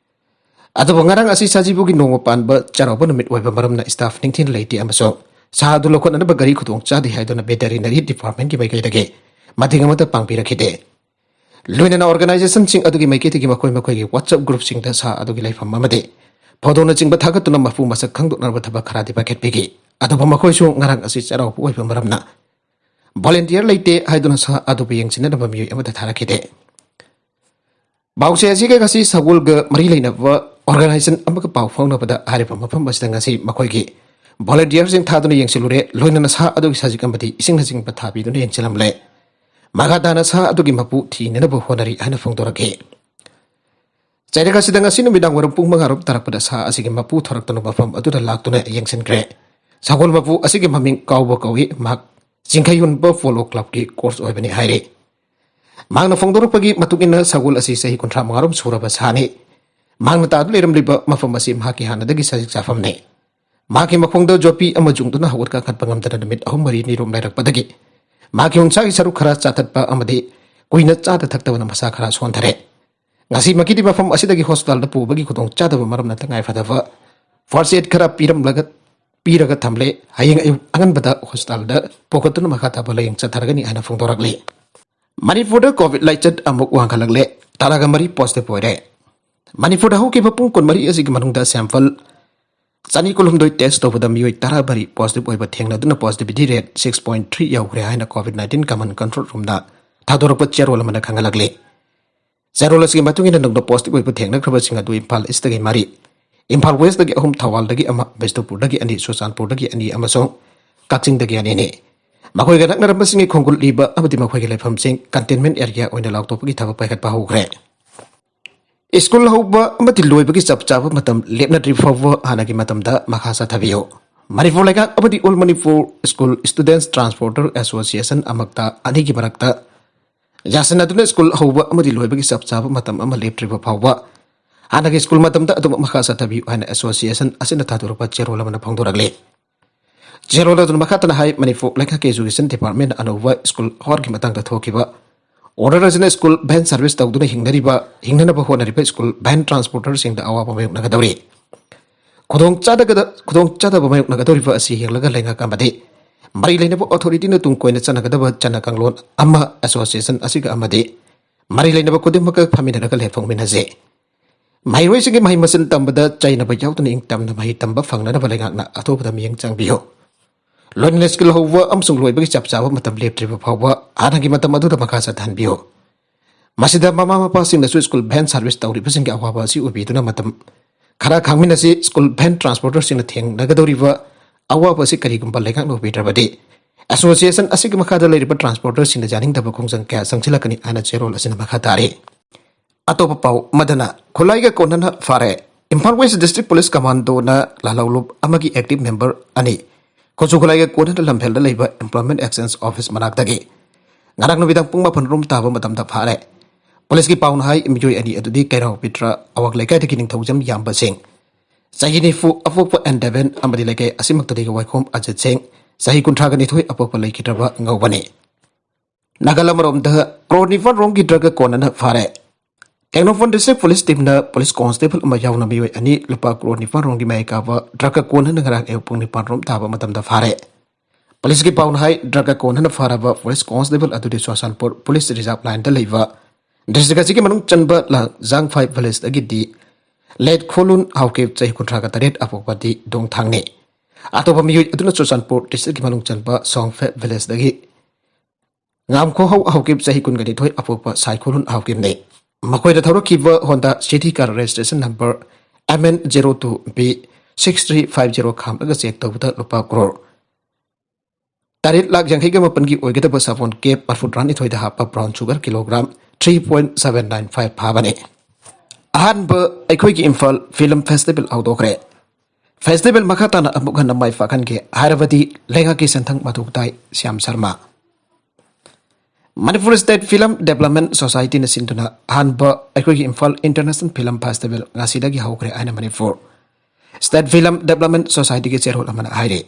ꯑꯗꯨꯕꯨ ꯉꯔꯥꯡ ꯑꯁꯤ ꯁꯖꯤꯕꯨꯒꯤ ꯅꯣꯡꯃ ꯄꯥꯟꯕ ꯆꯩꯔꯥꯎꯕ ꯅꯨꯃꯤꯠ ꯑꯣꯏꯕ ꯃꯔꯝꯅ staff ꯅꯤꯡꯊꯤꯅ ꯂꯩꯇꯦ ꯑꯃꯁꯨꯡ ꯁꯥ ꯑꯗꯨ ꯂꯧꯈꯠꯅꯅꯕ ꯒꯥꯔꯤ ꯈꯨꯗꯣꯡ ꯆꯥꯗꯦ ꯍꯥꯏꯗꯨꯅ Veterinary Department ꯀꯤ ꯃꯥꯏꯀꯩꯗꯒꯤ ꯃꯇꯦꯡ ꯑꯃꯠꯇ ꯄꯥꯡꯕꯤꯔꯛꯈꯤꯗꯦ꯫ ꯂꯣꯏꯅꯅ organization ꯁꯤꯡ ꯑꯗꯨꯒꯤ ꯃꯥꯏꯀꯩꯗꯒꯤ ꯃꯈꯣꯏ ꯃꯈꯣꯏꯒꯤ WhatsApp group ꯁꯤꯡꯗ ꯁꯥ ꯑꯗꯨꯒꯤ ꯂꯩꯐꯝ ꯑꯃꯗꯤ ꯐꯣꯇꯣꯅꯆꯤꯡꯕ ꯊꯥꯒꯠꯇꯨꯅ ꯃꯄꯨ ꯃꯁꯛ ꯈꯪꯗꯣꯛꯅꯕ ꯊꯕꯛ ꯈꯔꯗꯤ ꯄꯥꯏꯈꯠꯄꯤꯈꯤ꯫ ꯑꯗꯨꯕꯨ ꯃꯈꯣꯏꯁꯨ ꯉꯔꯥꯡ ꯑꯁꯤ ꯆꯩꯔꯥꯎꯕ ꯑꯣꯏꯕ ꯃꯔꯝꯅ volunteer ꯂꯩꯇꯦ ꯍꯥꯏꯗꯨꯅ ꯁꯥ ꯑꯗꯨꯕꯨ ꯌꯦꯡꯁꯤꯟꯅꯅꯕ ꯃꯤꯑꯣꯏ ꯑꯃꯠꯇ ꯊꯥꯔꯛꯈꯤꯗꯦ꯫ ꯄꯥꯎꯆꯦ ꯑꯁꯤꯒ ꯉꯁꯤ ꯁꯒꯣꯜꯒ ꯃꯔꯤ ꯂꯩꯅꯕ organization ꯑꯃꯒ ꯄꯥꯎ ꯐꯥꯎꯅꯕꯗ ꯍꯥꯏꯔꯤꯕ ꯃꯐꯝ ꯑꯁꯤꯗ ꯉꯁꯤ ꯃꯈꯣꯏꯒꯤ volunteer ꯁꯤꯡ ꯊꯥꯗꯨꯅ ꯌꯦꯡꯁꯤꯜꯂꯨꯔꯦ, ꯂꯣꯏꯅꯅ ꯁꯥ ꯑꯗꯨꯒꯤ ꯁꯖꯤꯛ ꯑꯃꯗꯤ ꯏꯁꯤꯡꯅꯆꯤꯡꯕ ꯊꯥꯕꯤꯗꯨꯅ ꯌꯦꯡꯁꯤꯜꯂꯝꯂꯦ꯫ ꯃꯈꯥ ꯇꯥꯅ ꯁꯥ ꯑꯗꯨꯒꯤ ꯃꯄꯨ ꯊꯤꯅꯅꯕ ꯍꯣꯠꯅꯔꯤ ꯍꯥꯏꯅ ꯐꯣꯡꯗꯣꯔꯛꯈꯤ꯫ ꯆꯩꯔꯛ ꯑꯁꯤꯗ ꯉꯁꯤ ꯅꯨꯃꯤꯗꯥꯡ ꯋꯥꯏꯔꯝ ꯄꯨꯡ ꯃꯉꯥ ꯔꯣꯝ ꯇꯥꯔꯛꯄꯗ ꯁꯥ ꯑꯁꯤꯒꯤ ꯃꯄꯨ ꯊꯣꯔꯛꯇꯨꯅ ꯃꯐꯝ ꯑꯗꯨꯗ ꯂꯥꯛꯇꯨꯅ ꯌꯦꯡꯁꯤꯟꯈ꯭ꯔꯦ꯫ ꯁꯒꯣꯜ ꯃꯄꯨ ꯑꯁꯤꯒꯤ ꯃꯃꯤꯡ ꯀꯥꯎꯕ ꯀꯧꯏ꯫ ꯃꯍꯥꯛ ꯆꯤꯡꯈꯩ ꯍꯨꯟꯕ Polo Club ꯀꯤ coach ꯑꯣꯏꯕꯅꯤ ꯍꯥꯏꯔꯤ꯫ ꯃꯍꯥꯛꯅ ꯐꯣꯡꯗꯣꯔꯛꯄꯒꯤ ꯃꯇꯨꯡ ꯏꯟꯅ ꯁꯒꯣꯜ ꯑꯁꯤ ꯆꯍꯤ ꯀꯨꯟꯊ꯭ꯔꯥ ꯃꯉꯥ ꯔꯣꯝ ꯁꯨꯔꯕ ꯁꯥꯅꯤ꯫ ꯃꯍꯥꯛꯅ ꯇꯥꯗꯨꯅ ꯂꯩꯔꯝꯂꯤꯕ ꯃꯐꯝ ꯑꯁꯤ ꯃꯍꯥꯛꯀꯤ ꯍꯥꯟꯅꯗꯒꯤ ꯁꯖꯤꯛ ꯆꯥꯐꯝꯅꯤ꯫ ꯃꯍꯥꯛꯀꯤ ꯃꯈꯣꯡꯗ ꯖꯣꯄꯤ ꯑꯃ ꯌꯨꯡꯗꯨꯅ ꯍꯧꯒꯠ ꯀꯥꯡꯈꯠꯄ ꯉꯝꯗꯅ ꯅꯨꯃꯤꯠ ꯑꯍꯨꯝ ꯃꯔꯤꯅꯤ ꯔꯣꯝ ꯂꯩꯔꯛꯄꯗꯒꯤ ꯃꯍꯥꯛꯀꯤ ꯎꯟꯁꯥꯒꯤ ꯁꯔꯨꯛ ꯈꯔ ꯆꯥꯊꯠꯄ ꯑꯃꯗꯤ ꯀꯨꯏꯅ ꯆꯥꯗ ꯊꯛꯇꯕꯅ ꯃꯁꯥ ꯈꯔ ꯁꯣꯟꯊꯔꯦ꯫ ꯉꯁꯤꯃꯛꯀꯤꯗꯤ ꯃꯐꯝ ꯑꯁꯤꯗꯒꯤ hospital ꯗ ꯄꯨꯕꯒꯤ ꯈꯨꯗꯣꯡꯆꯥꯗꯕ ꯃꯔꯝꯅ ꯇꯉꯥꯏ ꯐꯗꯕ first aid ꯈꯔ ꯄꯤꯔꯝꯂꯒ, ꯄꯤꯔꯒ ꯊꯝꯂꯦ꯫ ꯍꯌꯦꯡ ꯑꯌꯨꯛ ꯑꯉꯟꯕꯗ hospital ꯗ ꯄꯨꯈꯠꯇꯨꯅ ꯃꯈꯥ ꯇꯥꯕ ꯂꯥꯌꯦꯡ ꯆꯠꯊꯔꯒꯅꯤ ꯍꯥꯏꯅ ꯐꯣꯡꯗꯣꯔꯛꯂꯤ꯫ ꯃꯅꯤꯄꯨꯔꯗ COVID ꯂꯥꯏꯆꯠ ꯑꯃꯨꯛ ꯋꯥꯡꯈꯠꯂꯛꯂꯦ꯫ ꯇꯔꯥꯒ ꯃꯔꯤ positive ꯑꯣꯏꯔꯦ꯫ ꯃꯅꯤꯄꯨꯔꯗ ꯍꯧꯈꯤꯕ ꯄꯨꯡ ꯀꯨꯟꯃꯔꯤ ꯑꯁꯤꯒꯤ ꯃꯅꯨꯡꯗ sample ꯆꯅꯤ ꯀꯨꯟꯍꯨꯝꯗꯣꯏ test ꯇꯧꯕꯗ ꯃꯤꯑꯣꯏ ꯇꯔꯥꯃꯔꯤ positive ꯑꯣꯏꯕ ꯊꯦꯡꯅꯗꯨꯅ positivity rate six point three ꯌꯧꯈ꯭ꯔꯦ ꯍꯥꯏꯅ COVID nineteen command control room ꯅ ꯊꯥꯗꯣꯔꯛꯄ ꯆꯦꯔꯣꯜ ꯑꯃꯅ ꯈꯪꯍꯜꯂꯛꯂꯤ꯫ ꯆꯦꯔꯣꯜ ꯑꯁꯤꯒꯤ ꯃꯇꯨꯡ ꯏꯟꯅ ꯅꯧꯅ positive ꯑꯣꯏꯕ ꯊꯦꯡꯅꯈ꯭ꯔꯕꯁꯤꯡ ꯑꯗꯨ ꯏꯝꯐꯥꯜ East ꯇꯒꯤ ꯃꯔꯤ, ꯏꯝꯐꯥꯜ West ꯇꯒꯤ ꯑꯍꯨꯝ, ꯊꯧꯕꯥꯜꯗꯒꯤ ꯑꯃ, ꯕꯤꯁꯅꯨꯄꯨꯔꯗꯒꯤ ꯑꯅꯤ, ꯆꯨꯔꯆꯥꯟꯄꯨꯔꯗꯒꯤ ꯑꯅꯤ ꯑꯃꯁꯨꯡ ꯀꯛꯆꯤꯡꯗꯒꯤ ꯑꯅꯤꯅꯤ꯫ ꯃꯈꯣꯏꯒ ꯅꯛꯅꯔꯝꯕꯁꯤꯡꯒꯤ ꯈꯣꯡꯒꯨꯜ ꯂꯤꯕ ꯑꯃꯗꯤ ꯃꯈꯣꯏꯒꯤ ꯂꯩꯐꯝꯁꯤꯡ containment area ꯑꯣꯏꯅ ꯂꯥꯎꯊꯣꯛꯄꯒꯤ ꯊꯕꯛ ꯄꯥꯏꯈꯠꯄ ꯍꯧꯈ꯭ꯔꯦ꯫ ꯁ꯭ꯀꯨꯜ ꯍꯧꯕ ꯑꯃꯗꯤ ꯂꯣꯏꯕꯒꯤ ꯆꯞ ꯆꯥꯕ ꯃꯇꯝ ꯂꯦꯞꯅꯗ꯭ꯔꯤ ꯐꯥꯎꯕ ꯍꯥꯟꯅꯒꯤ ꯃꯇꯝꯗ ꯃꯈꯥ ꯆꯠꯊꯕꯤꯌꯨ꯫ ꯃꯅꯤꯄꯨꯔ ꯂꯩꯉꯥꯛ ꯑꯃꯗꯤ All Manipur School Students Transporter Association ꯑꯃꯛꯇ ꯑꯅꯤꯒꯤ ꯃꯔꯛꯇ ꯌꯥꯁꯤꯟꯅꯗꯨꯅ ꯁ꯭ꯀꯨꯜ ꯍꯧꯕ ꯑꯃꯗꯤ ꯂꯣꯏꯕꯒꯤ ꯆꯞ ꯆꯥꯕ ꯃꯇꯝ ꯑꯃ ꯂꯦꯞꯇ꯭ꯔꯤꯕ ꯐꯥꯎꯕ ꯍꯥꯟꯅꯒꯤ ꯁ꯭ꯀꯨꯜ ꯃꯇꯝꯗ ꯑꯗꯨꯃꯛ ꯃꯈꯥ ꯆꯠꯊꯕꯤꯌꯨ ꯍꯥꯏꯅ ꯑꯦꯁꯣꯁꯤꯌꯦꯁꯟ ꯑꯁꯤꯅ ꯊꯥꯗꯣꯔꯛꯄ ꯆꯦꯔꯣꯜ ꯑꯃꯅ ꯐꯣꯡꯗꯣꯔꯛꯂꯤ꯫ ꯆꯦꯔꯣꯜ ꯑꯗꯨꯅ ꯃꯈꯥ ꯇꯥꯅ ꯍꯥꯏ, ꯃꯅꯤꯄꯨꯔ ꯂꯩꯉꯥꯛꯀꯤ Education Department ꯑꯅꯧꯕ ꯁ꯭ꯀꯨꯜ ꯍꯣꯜꯒꯤ ꯃꯇꯥꯡꯗ ꯊꯣꯛꯈꯤꯕ order ꯑꯁꯤꯅ ꯁ꯭ꯀꯨꯜ van service ꯇꯧꯗꯨꯅ ꯍꯤꯡꯅꯔꯤꯕ, ꯍꯤꯡꯅꯅꯕ ꯍꯣꯠꯅꯔꯤꯕ ꯁ꯭ꯀꯨꯜ van transporterꯁꯤꯡꯗ ꯑꯋꯥꯕ ꯃꯥꯌꯣꯛꯅꯒꯗꯧꯔꯤ꯫ ꯈꯨꯗꯣꯡ ꯆꯥꯗꯒꯗ-, ꯈꯨꯗꯣꯡ ꯆꯥꯗꯕ ꯃꯥꯌꯣꯛꯅꯒꯗꯧꯔꯤꯕ ꯑꯁꯤ ꯌꯦꯡꯂꯒ ꯂꯩꯉꯥꯛ ꯑꯃꯗꯤ ꯃꯔꯤ ꯂꯩꯅꯕ authorityꯅ ꯇꯨꯡ ꯀꯣꯏꯅ ꯆꯠꯅꯒꯗꯕ ꯆꯠꯅ ꯀꯥꯡꯂꯣꯟ ꯑꯃ ꯑꯦꯁꯣꯁꯤꯌꯦꯁꯟ ꯑꯁꯤꯒ ꯑꯃꯗꯤ ꯃꯔꯤ ꯂꯩꯅꯕ ꯈꯨꯗꯤꯡꯃꯛꯀ ꯐꯝꯃꯤꯟꯅꯔꯒ ꯂꯦꯞꯊꯣꯛꯃꯤꯟꯅꯁꯤ꯫ ꯃꯍꯩꯔꯣꯏꯁꯤꯡꯒꯤ ꯃꯍꯩ ꯃꯁꯤꯡ ꯇꯝꯕꯗ ꯆꯩꯅꯕ ꯌꯥꯎꯗꯅ ꯏꯪ ꯇꯝꯅ ꯃꯍꯩ ꯇꯝꯕ ꯐꯪꯅꯅꯕ ꯂꯩꯉꯥꯛꯅ ꯑꯊꯨꯕꯗ ꯃꯤꯠꯌꯦꯡ ꯆꯪꯕꯤꯌꯨ꯫ ꯂꯣꯏꯅꯅ ꯁ꯭ꯀꯨꯜ ꯍꯧꯕ ꯑꯃꯁꯨꯡ ꯂꯣꯏꯕꯒꯤ ꯆꯞ ꯆꯥꯕ ꯃꯇꯝ ꯂꯦꯞꯇ꯭ꯔꯤꯕ ꯐꯥꯎꯕ ꯍꯥꯟꯅꯒꯤ ꯃꯇꯝ ꯑꯗꯨꯗ ꯃꯈꯥ ꯆꯠꯊꯍꯟꯕꯤꯌꯨ꯫ ꯃꯁꯤꯗ ꯃꯃꯥ ꯃꯄꯥꯁꯤꯡꯅꯁꯨ ꯁ꯭ꯀꯨꯜ van service ꯇꯧꯔꯤꯕꯁꯤꯡꯒꯤ ꯑꯋꯥꯕ ꯑꯁꯤ ꯎꯕꯤꯗꯨꯅ ꯃꯇꯝ ꯈꯔ ꯈꯥꯡꯃꯤꯟꯅꯁꯤ꯫ ꯁ꯭ꯀꯨꯜ van transporterꯁꯤꯡꯅ ꯊꯦꯡꯅꯒꯗꯧꯔꯤꯕ ꯑꯋꯥꯕ ꯑꯁꯤ ꯀꯔꯤꯒꯨꯝꯕ ꯂꯩꯉꯥꯛꯅ ꯎꯕꯤꯗ꯭ꯔꯕꯗꯤ, ꯑꯦꯁꯣꯁꯤꯌꯦꯁꯟ ꯑꯁꯤꯒꯤ ꯃꯈꯥꯗ ꯂꯩꯔꯤꯕ transporterꯁꯤꯡꯅ ꯌꯥꯅꯤꯡꯗꯕ ꯈꯣꯡꯖꯪ ꯀꯌꯥ ꯆꯪꯁꯤꯜꯂꯛꯀꯅꯤ ꯍꯥꯏꯅ ꯆꯦꯔꯣꯜ ꯑꯁꯤꯅ ꯃꯈꯥ ꯇꯥꯔꯤ꯫ ꯑꯇꯣꯞꯄ ꯄꯥꯎ ꯑꯃꯗꯅ, ꯈꯨꯠꯂꯥꯏꯒ ꯀꯣꯟꯅꯅ ꯐꯥꯔꯦ꯫ ꯏꯝꯐꯥꯜ West District Police Commandoꯅ ꯂꯥꯜꯍꯧꯂꯨꯞ ꯑꯃꯒꯤ active member ꯑꯅꯤ ꯈꯨꯠꯁꯨ ꯈꯨꯠꯂꯥꯏꯒ ꯀꯣꯟꯅꯅ ꯂꯝꯐꯦꯜꯗ ꯂꯩꯕ Employment Exchange Office ꯃꯅꯥꯛꯇꯒꯤ ꯉꯔꯥꯡ ꯅꯨꯃꯤꯗꯥꯡ ꯄꯨꯡ ꯃꯥꯄꯟ ꯔꯣꯝ ꯇꯥꯕ ꯃꯇꯝꯗ ꯐꯥꯔꯦ꯫ ꯄꯨꯂꯤꯁꯀꯤ ꯄꯥꯎꯅ ꯍꯥꯏ, ꯃꯤꯑꯣꯏ ꯑꯅꯤ ꯑꯗꯨꯗꯤ ꯀꯩꯔꯥꯎ ꯄꯤꯇ꯭ꯔ ꯑꯋꯥꯡ ꯂꯩꯀꯥꯏꯗꯒꯤ ꯅꯤꯡꯊꯧꯖꯝ ꯌꯥꯝꯕ ꯁꯤꯡ, ꯆꯍꯤ ꯅꯤꯐꯨ ꯑꯄꯣꯛꯄ ꯑꯦꯟ ꯗꯦꯕꯦꯟ ꯑꯃꯗꯤ ꯂꯩꯀꯥꯏ ꯑꯁꯤꯃꯛꯇꯗꯒꯤ ꯋꯥꯏꯈꯣꯝ ꯑꯖꯤꯠ ꯁꯤꯡ, ꯆꯍꯤ ꯀꯨꯟꯊ꯭ꯔꯥꯒ ꯅꯤꯊꯣꯏ ꯑꯄꯣꯛꯄ ꯂꯩꯈꯤꯗ꯭ꯔꯕ ꯉꯧꯕꯅꯤ꯫ ꯅꯥꯒꯥꯂꯝ ꯑꯃꯔꯣꯝꯗ ꯀ꯭ꯔꯣꯔ ꯅꯤꯄꯥꯟ ꯔꯣꯝꯒꯤ ꯗ꯭ꯔꯒ ꯀꯣꯟꯅꯅ ꯐꯥꯔꯦ꯫ ꯇꯦꯡꯅꯧꯄꯜ District Police Teamꯅ ꯄꯨꯂꯤꯁ ꯀꯣꯟꯁꯇꯦꯕꯜ ꯑꯃ ꯌꯥꯎꯅ ꯃꯤꯑꯣꯏ ꯑꯅꯤ ꯂꯨꯄꯥ ꯀ꯭ꯔꯣꯔ ꯅꯤꯄꯥꯟ ꯔꯣꯝꯒꯤ ꯃꯌꯥꯏ ꯀꯥꯕ ꯗ꯭ꯔꯒ ꯀꯣꯟꯅꯅ ꯉꯔꯥꯡ ꯑꯌꯨꯛ ꯄꯨꯡ ꯅꯤꯄꯥꯟ ꯔꯣꯝ ꯇꯥꯕ ꯃꯇꯝꯗ ꯐꯥꯔꯦ꯫ ꯄꯨꯂꯤꯁꯀꯤ ꯄꯥꯎꯅ ꯍꯥꯏ, ꯗ꯭ꯔꯒ ꯀꯣꯟꯅꯅ ꯐꯥꯔꯕ ꯄꯨꯂꯤꯁ ꯀꯣꯟꯁꯇꯦꯕꯜ ꯑꯗꯨꯗꯤ ꯆꯨꯔꯆꯥꯟꯄꯨꯔ ꯄꯨꯂꯤꯁ ꯔꯤꯖꯥꯔꯚ ꯂꯥꯏꯟꯗ ꯂꯩꯕ ꯗꯤꯁꯇ꯭ꯔꯤꯛ ꯑꯁꯤꯒꯤ ꯃꯅꯨꯡ ꯆꯟꯕ ꯂꯥꯡꯖꯥꯡꯐꯥꯏ ꯚꯤꯂꯦꯖꯇꯒꯤꯗꯤ ꯂꯦꯠ ꯈꯣꯂꯨꯟ ꯍꯥꯎꯀꯤꯞ, ꯆꯍꯤ ꯀꯨꯟꯊ꯭ꯔꯥꯒ ꯇꯔꯦꯠ ꯑꯄꯣꯛꯄꯗꯤ ꯗꯣꯡꯊꯥꯡꯅꯤ꯫ ꯑꯇꯣꯞꯄ ꯃꯤꯑꯣꯏ ꯑꯗꯨꯅ ꯆꯨꯔꯆꯥꯟꯄꯨꯔ ꯗꯤꯁꯇ꯭ꯔꯤꯛꯀꯤ ꯃꯅꯨꯡ ꯆꯟꯕ ꯁꯣꯡꯐꯦ ꯚꯤꯂꯦꯖꯇꯒꯤ ꯉꯥꯝꯈꯣꯍꯧ ꯍꯥꯎꯀꯤꯞ, ꯆꯍꯤ ꯀꯨꯟꯒ ꯅꯤꯊꯣꯏ ꯑꯄꯣꯛꯄ ꯁꯥꯏꯈꯣꯂꯨꯟ ꯍꯥꯎꯀꯤꯞꯅꯤ꯫ ꯃꯈꯣꯏꯗ ꯊꯧꯔꯛꯈꯤꯕ Honda City car registration number M N zero two B six three five zero ꯈꯥꯝꯂꯒ ꯆꯦꯛ ꯇꯧꯕꯗ ꯂꯨꯄꯥ ꯀ꯭ꯔꯣꯔ ꯇꯔꯦꯠ ꯂꯥꯈ ꯌꯥꯡꯈꯩꯒ ꯃꯥꯄꯟꯒꯤ ꯑꯣꯏꯒꯗꯕ ꯁꯥꯄꯣꯟ ꯀꯦꯞ ꯃꯔꯐꯨꯇꯔꯥꯅꯤꯊꯣꯏꯗ ꯍꯥꯞꯄ brown sugar kilogram three point seven nine five ꯐꯥꯕꯅꯤ꯫ ꯑꯍꯥꯟꯕ ꯑꯩꯈꯣꯏꯒꯤ ꯏꯝꯐꯥꯜ ꯐꯤꯂꯝ ꯐꯦꯁꯇꯤꯚꯦꯜ ꯍꯧꯗꯣꯛꯈ꯭ꯔꯦ꯫ ꯐꯦꯁꯇꯤꯚꯦꯜ ꯃꯈꯥ ꯇꯥꯅ ꯑꯃꯨꯛ ꯍꯟꯅ ꯃꯥꯏ ꯄꯥꯛꯍꯟꯒꯦ ꯍꯥꯏꯔꯕꯗꯤ ꯂꯩꯉꯥꯛꯀꯤ ꯁꯦꯟꯊꯪ ꯃꯊꯧ ꯇꯥꯏ, Shyam Sharma. Manipur state film development ꯁꯣꯁꯥꯏꯇꯤꯅ ꯁꯤꯟꯗꯨꯅ ꯑꯍꯥꯟꯕ ꯑꯩꯈꯣꯏꯒꯤ ꯏꯝꯐꯥꯜ ꯏꯟꯇꯔꯅꯦꯁꯅꯦꯜ ꯐꯤꯂꯝ ꯐꯦꯁꯇꯤꯚꯦꯜ ꯉꯁꯤꯗꯒꯤ ꯍꯧꯈ꯭ꯔꯦ ꯍꯥꯏꯅ ꯃꯅꯤꯄꯨꯔ ꯁ꯭ꯇꯦꯠ ꯐꯤꯂꯝ ꯗꯦꯕꯂꯞꯃꯦꯟ ꯁꯣꯁꯥꯏꯇꯤꯒꯤ ꯆꯦꯔꯣꯜ ꯑꯃꯅ ꯍꯥꯏꯔꯤ꯫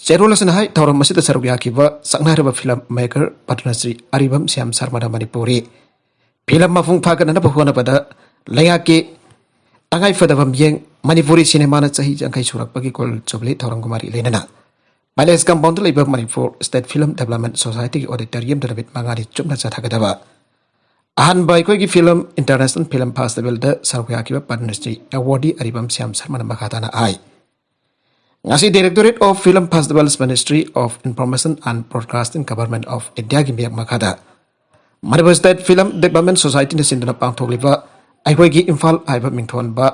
ꯆꯦꯔꯣꯜ ꯑꯁꯤꯅ ꯍꯥꯏ, ꯊꯧꯔꯝ ꯑꯁꯤꯗ ꯁꯔꯨꯛ ꯌꯥꯈꯤꯕ ꯁꯛꯅꯥꯏꯔꯕ ꯐꯤꯂꯝ ꯃꯦꯀꯔ ꯄꯗꯃꯁ꯭ꯔꯤ ꯑꯔꯤꯕꯝ ꯁ꯭ꯌꯥꯝ ꯁꯔꯃꯅ ꯃꯅꯤꯄꯨꯔꯤ ꯐꯤꯂꯝ ꯃꯄꯨꯡ ꯐꯥꯒꯠꯅꯅꯕ ꯍꯣꯠꯅꯕꯗ ꯂꯩꯉꯥꯛꯀꯤ ꯇꯉꯥꯏꯐꯗꯕ ꯃꯤꯠꯌꯦꯡ, ꯃꯅꯤꯄꯨꯔꯤ ꯁꯤꯅꯦꯃꯥꯅ ꯆꯍꯤ ꯌꯥꯡꯈꯩ ꯁꯨꯔꯛꯄꯒꯤ ꯀꯣꯜ ꯖꯨꯕꯤꯂꯤ ꯊꯧꯔꯝꯒ ꯃꯔꯤ ꯂꯩꯅꯅ ꯄꯦꯂꯦꯁ ꯀꯝꯄꯥꯎꯟꯗ ꯂꯩꯕ ꯃꯅꯤꯄꯨꯔ ꯁ꯭ꯇꯦꯠ ꯐꯤꯂꯝ ꯗꯦꯕꯂꯞꯃꯦꯟ ꯁꯣꯁꯥꯏꯇꯤꯒꯤ ꯑꯣꯗꯤꯇꯣꯔꯤꯌꯝꯗ ꯅꯨꯃꯤꯠ ꯃꯉꯥꯅꯤ ꯆꯨꯞꯅ ꯆꯠꯊꯒꯗꯕ ꯑꯍꯥꯟꯕ ꯑꯩꯈꯣꯏꯒꯤ ꯐꯤꯂꯝ ꯏꯟꯇꯔꯅꯦꯁꯅꯦꯜ ꯐꯤꯂꯝ ꯐꯦꯁꯇꯤꯚꯦꯜꯗ ꯁꯔꯨꯛ ꯌꯥꯈꯤꯕ ꯄꯗꯃꯁ꯭ꯔꯤ ꯑꯦꯋꯥꯔꯗꯤ ꯑꯔꯤꯕꯝ ꯁ꯭ꯌꯥꯝ ꯁꯔꯃꯅ ꯃꯈꯥ ꯇꯥꯅ ꯍꯥꯏ꯫ ꯉꯁꯤ Directorate of Film Festivals, Ministry of Information and Broadcasting, Government of Indiaꯒꯤ ꯃꯤꯌꯦꯡ ꯃꯈꯥꯗ ꯃꯅꯤꯄꯨꯔ ꯁ꯭ꯇꯦꯠ ꯐꯤꯂꯝ ꯗꯦꯕꯂꯞꯃꯦꯟ ꯁꯣꯁꯥꯏꯇꯤꯅ ꯁꯤꯟꯗꯨꯅ ꯄꯥꯡꯊꯣꯛꯂꯤꯕ ꯑꯩꯈꯣꯏꯒꯤ ꯏꯝꯐꯥꯜ ꯍꯥꯏꯕ ꯃꯤꯡꯊꯣꯟꯕ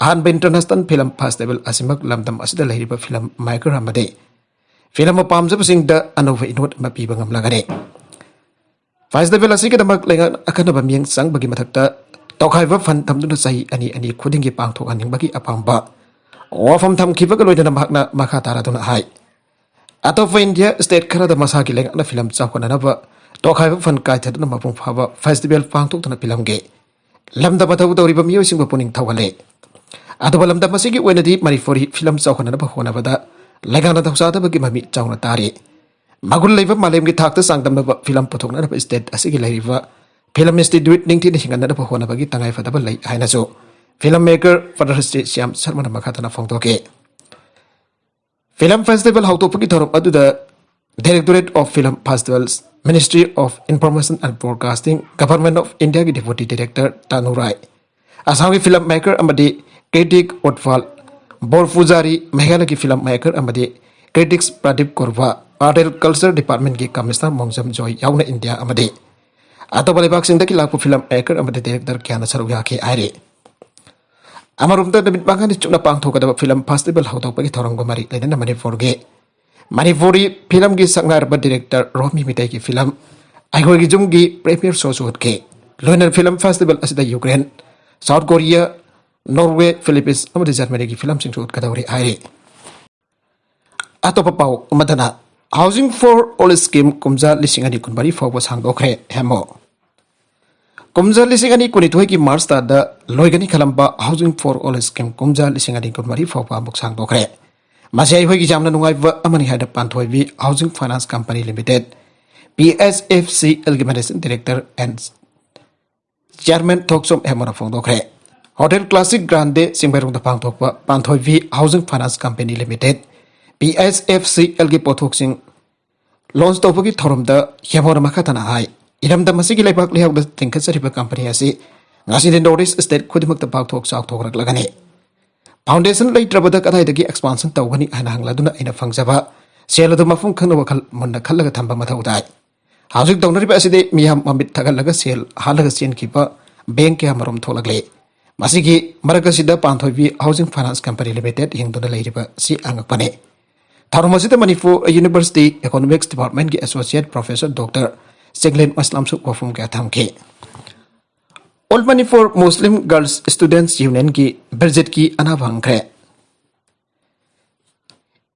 ꯑꯍꯥꯟꯕ ꯏꯟꯇꯔꯅꯦꯁꯅꯦꯜ ꯐꯤꯂꯝ ꯐꯦꯁꯇꯤꯚꯦꯜ ꯑꯁꯤꯃꯛ ꯂꯝꯗꯝ ꯑꯁꯤꯗ ꯂꯩꯔꯤꯕ ꯐꯤꯂꯝ ꯃꯦꯀꯔ ꯑꯃꯗꯤ ꯐꯤꯂꯝ ꯄꯥꯝꯖꯕꯁꯤꯡꯗ ꯑꯅꯧꯕ ꯏꯅꯣꯠ ꯑꯃ ꯄꯤꯕ ꯉꯝꯂꯒꯅꯤ꯫ ꯐꯦꯁꯇꯤꯚꯦꯜ ꯑꯁꯤꯒꯤꯗꯃꯛ ꯂꯩꯉꯥꯛꯅ ꯑꯈꯟꯅꯕ ꯃꯤꯠꯌꯦꯡ ꯆꯪꯕꯒꯤ ꯃꯊꯛꯇ ꯇꯣꯈꯥꯏꯕ ꯐꯟ ꯊꯝꯗꯨꯅ ꯆꯍꯤ ꯑꯅꯤ ꯑꯅꯤ ꯈꯨꯗꯤꯡꯒꯤ ꯄꯥꯡꯊꯣꯛꯍꯟꯅꯤꯡꯕꯒꯤ ꯑꯄꯥꯝꯕ ꯋꯥꯐꯝ ꯊꯝꯈꯤꯕꯒ ꯂꯣꯏꯅꯅ ꯃꯍꯥꯛꯅ ꯃꯈꯥ ꯇꯥꯔꯗꯨꯅ ꯍꯥꯏ, ꯑꯇꯣꯞꯄ ꯏꯟꯗꯤꯌꯥ ꯁ꯭ꯇꯦꯠ ꯈꯔꯗ ꯃꯁꯥꯒꯤ ꯂꯩꯉꯥꯛꯅ ꯐꯤꯂꯝ ꯆꯥꯎꯈꯠꯅꯅꯕ ꯇꯣꯈꯥꯏꯕ ꯐꯟ ꯀꯥꯏꯊꯗꯨꯅ ꯃꯄꯨꯡ ꯐꯥꯕ ꯐꯦꯁꯇꯤꯚꯦꯜ ꯄꯥꯡꯊꯣꯛꯇꯨꯅ ꯐꯤꯂꯝꯒꯤ ꯂꯝꯗ ꯃꯊꯧ ꯇꯧꯔꯤꯕ ꯃꯤꯑꯣꯏꯁꯤꯡꯕꯨ ꯄꯨꯛꯅꯤꯡ ꯊꯧꯒꯠꯂꯦ꯫ ꯑꯗꯨꯕꯨ ꯂꯝꯗꯝ ꯑꯁꯤꯒꯤ ꯑꯣꯏꯅꯗꯤ ꯃꯅꯤꯄꯨꯔꯤ ꯐꯤꯂꯝ ꯆꯥꯎꯈꯠꯅꯅꯕ ꯍꯣꯠꯅꯕꯗ ꯂꯩꯉꯥꯛꯅ ꯊꯧꯁꯥꯗꯕꯒꯤ ꯃꯃꯤ ꯆꯥꯎꯅ ꯇꯥꯔꯤ꯫ ꯃꯒꯨꯟ ꯂꯩꯕ ꯃꯥꯂꯦꯝꯒꯤ ꯊꯥꯛꯇ ꯆꯥꯡꯗꯝꯅꯕ ꯐꯤꯂꯝ ꯄꯨꯊꯣꯛꯅꯅꯕ ꯁ꯭ꯇꯦꯠ ꯑꯁꯤꯒꯤ ꯂꯩꯔꯤꯕ ꯐꯤꯂꯝ ꯏꯟꯁꯇꯤꯇ꯭ꯌꯨꯠ ꯅꯤꯡꯊꯤꯅ ꯍꯤꯡꯍꯟꯅꯅꯕ ꯍꯣꯠꯅꯕꯒꯤ ꯇꯉꯥꯏꯐꯗꯕ ꯂꯩ ꯍꯥꯏꯅꯁꯨ ꯐꯤꯂꯝ ꯃꯦꯀꯔ ꯄꯗꯃꯁ꯭ꯔꯤ ꯁ꯭ꯌꯥꯝ ꯁꯔꯃꯅ ꯃꯈꯥ ꯇꯥꯅ ꯐꯣꯡꯗꯣꯛꯈꯤ꯫ ꯐꯤꯂꯝ ꯐꯦꯁꯇꯤꯚꯦꯜ ꯍꯧꯗꯣꯛꯄꯒꯤ ꯊꯧꯔꯝ ꯑꯗꯨꯗ Directorate of Film Festivals, Ministry of Information and Broadcasting, Government of Indiaꯒꯤ Deputy Director Tanu Rai, ꯑꯁꯥꯝꯒꯤ ꯐꯤꯂꯝ ꯃꯦꯀꯔ ꯑꯃꯗꯤ ꯀ꯭ꯔꯤꯇꯤꯛ ꯎꯠꯄꯥꯜ ꯕꯣꯔꯐꯨꯖꯥꯔꯤ, ꯃꯦꯘꯥꯂꯌꯒꯤ ꯐꯤꯂꯝ ꯃꯦꯀꯔ ꯑꯃꯗꯤ critics Pradip Kurbah, Art and Culture Departmentꯀꯤ ꯀꯃꯤꯁꯅꯔ ꯃꯣꯡꯖꯝ ꯖꯣꯏ ꯌꯥꯎꯅ ꯏꯟꯗꯤꯌꯥ ꯑꯃꯗꯤ ꯑꯇꯣꯞꯄ ꯂꯩꯕꯥꯛꯁꯤꯡꯗꯒꯤ ꯂꯥꯛꯄ ꯐꯤꯂꯝ ꯃꯦꯀꯔ ꯑꯃꯗꯤ ꯗꯤꯔꯦꯛꯇꯔ ꯀꯌꯥꯅ ꯁꯔꯨꯛ ꯌꯥꯈꯤ ꯍꯥꯏꯔꯤ꯫ ꯑꯃꯔꯣꯝꯗ ꯅꯨꯃꯤꯠ ꯃꯉꯥꯅꯤ ꯆꯨꯞꯅ ꯄꯥꯡꯊꯣꯛꯀꯗꯕ ꯐꯤꯂꯝ ꯐꯦꯁꯇꯤꯚꯦꯜ ꯍꯧꯗꯣꯛꯄꯒꯤ ꯊꯧꯔꯝꯒ ꯃꯔꯤ ꯂꯩꯅꯅ ꯃꯅꯤꯄꯨꯔꯒꯤ ꯃꯅꯤꯄꯨꯔꯤ ꯐꯤꯂꯝꯒꯤ ꯁꯛꯅꯥꯏꯔꯕ ꯗꯤꯔꯦꯛꯇꯔ ꯔꯣꯃꯤ ꯃꯤꯇꯩꯒꯤ ꯐꯤꯂꯝ ꯑꯩꯈꯣꯏꯒꯤ ꯌꯨꯝꯒꯤ ꯄ꯭ꯔꯤꯃꯤꯌꯔ ꯁꯣꯁꯨ ꯎꯠꯈꯤ꯫ ꯂꯣꯏꯅꯅ ꯐꯤꯂꯝ ꯐꯦꯁꯇꯤꯚꯦꯜ ꯑꯁꯤꯗ Ukraine, South Korea, Norway, Philippines ꯑꯃꯗꯤ ꯖꯔꯃꯅꯤꯒꯤ ꯐꯤꯂꯝꯁꯤꯡꯁꯨ ꯎꯠꯀꯗꯧꯔꯤ ꯍꯥꯏꯔꯤ꯫ ꯑꯇꯣꯞꯄ ꯄꯥꯎ ꯑꯃꯗꯅ, Housing for All scheme ꯀꯨꯝꯖꯥ ꯂꯤꯁꯤꯡ ꯑꯅꯤ ꯀꯨꯟꯃꯔꯤ ꯐꯥꯎꯕ ꯁꯥꯡꯗꯣꯛꯈ꯭ꯔꯦ, ꯍꯦꯃꯣ꯫ ꯀꯨꯝꯖꯥ ꯂꯤꯁꯤꯡ ꯑꯅꯤ ꯀꯨꯟꯅꯤꯊꯣꯏꯒꯤ ꯃꯥꯔꯆ ꯊꯥꯗ ꯂꯣꯏꯒꯅꯤ ꯈꯜꯂꯝꯕ Housing for All scheme ꯀꯨꯝꯖꯥ ꯂꯤꯁꯤꯡ ꯑꯅꯤ ꯀꯨꯟꯃꯔꯤ ꯐꯥꯎꯕ ꯑꯃꯨꯛ ꯁꯥꯡꯗꯣꯛꯈ꯭ꯔꯦ꯫ ꯃꯁꯤ ꯑꯩꯈꯣꯏꯒꯤ ꯌꯥꯝꯅ ꯅꯨꯡꯉꯥꯏꯕ ꯑꯃꯅꯤ ꯍꯥꯏꯅ ꯄꯥꯟꯊꯣꯏꯕꯤ Housing Finance Company Limited, P S F C L ꯒꯤ Managing Director and Chairman Thokchom ꯍꯦꯃꯣꯅ ꯐꯣꯡꯗꯣꯛꯈ꯭ꯔꯦ꯫ ꯍꯣꯇꯦꯜ ꯀ꯭ꯂꯥꯁꯤꯛ ꯒ꯭ꯔꯥꯟꯗꯦ ꯆꯤꯡꯃꯩꯔꯣꯡꯗ ꯄꯥꯡꯊꯣꯛꯄ ꯄꯥꯟꯊꯣꯏꯕꯤ Housing Finance Company Limited, P S F C L ꯒꯤ ꯄꯣꯠꯊꯣꯛꯁꯤꯡ ꯂꯣꯟꯆ ꯇꯧꯕꯒꯤ ꯊꯧꯔꯝꯗ ꯍꯦꯃꯣꯅ ꯃꯈꯥ ꯇꯥꯅ ꯍꯥꯏ, ꯏꯔꯝꯗꯝ ꯑꯁꯤꯒꯤ ꯂꯩꯕꯥꯛ ꯂꯩꯍꯥꯎꯗ ꯂꯤꯡꯈꯠꯆꯔꯤꯕ ꯀꯝꯄꯅꯤ ꯑꯁꯤ ꯉꯁꯤꯗꯤ ꯅꯣꯔꯠ ꯏꯁ ꯁ꯭ꯇꯦꯠ ꯈꯨꯗꯤꯡꯃꯛꯇ ꯄꯥꯛꯊꯣꯛ ꯆꯥꯎꯊꯣꯛꯂꯛꯂꯒꯅꯤ꯫ ꯐꯥꯎꯟꯗꯦꯁꯟ ꯂꯩꯇ꯭ꯔꯕꯗ ꯀꯗꯥꯏꯗꯒꯤ ꯑꯦꯛꯁꯄꯥꯟꯁꯟ ꯇꯧꯒꯅꯤ ꯍꯥꯏꯅ ꯍꯪꯂꯗꯨꯅ ꯑꯩꯅ ꯐꯪꯖꯕ ꯁꯦꯜ ꯑꯗꯨ ꯃꯄꯨꯡ ꯈꯪꯅ ꯋꯥꯈꯜ ꯃꯨꯟꯅ ꯈꯜꯂꯒ ꯊꯝꯕ ꯃꯊꯧ ꯇꯥꯏ꯫ ꯍꯧꯖꯤꯛ ꯇꯧꯅꯔꯤꯕ ꯑꯁꯤꯗꯤ ꯃꯤꯌꯥꯝ ꯃꯃꯤꯠ ꯊꯛꯍꯜꯂꯒ ꯁꯦꯜ ꯍꯥꯠꯂꯒ ꯆꯦꯟꯈꯤꯕ ꯕꯦꯡꯛ ꯀꯌꯥ ꯃꯔꯨꯝ ꯊꯣꯛꯂꯛꯂꯤ꯫ ꯃꯁꯤꯒꯤ ꯃꯔꯛ ꯑꯁꯤꯗ ꯄꯥꯟꯊꯣꯏꯕꯤ Housing Finance Company Limited ꯍꯤꯡꯗꯨꯅ ꯂꯩꯔꯤꯕ ꯑꯁꯤ ꯑꯉꯛꯄꯅꯤ꯫ ꯊꯧꯔꯝ ꯑꯁꯤꯗ ꯃꯅꯤꯄꯨꯔ ꯌꯨꯅꯤꯚꯔꯁꯤꯇꯤ ꯏꯀꯣꯅꯣꯃꯤꯛꯁ ꯗꯤꯄꯥꯔꯠꯃꯦꯟꯒꯤ ꯑꯦꯁꯣꯁꯤꯌꯦꯠ ꯄ꯭ꯔꯣꯐꯦꯁꯔ ꯗꯣꯛꯇꯔ ꯆꯤꯡꯂꯦꯟ ꯑꯁꯂꯝꯁꯨ ꯋꯥꯐꯝ ꯀꯌꯥ ꯊꯝꯈꯤ꯫ All Manipur Muslim Girls Students Unionꯒꯤ ꯕꯤꯔꯖꯤꯠꯀꯤ ꯑꯅꯥꯕ ꯍꯪꯈ꯭ꯔꯦ꯫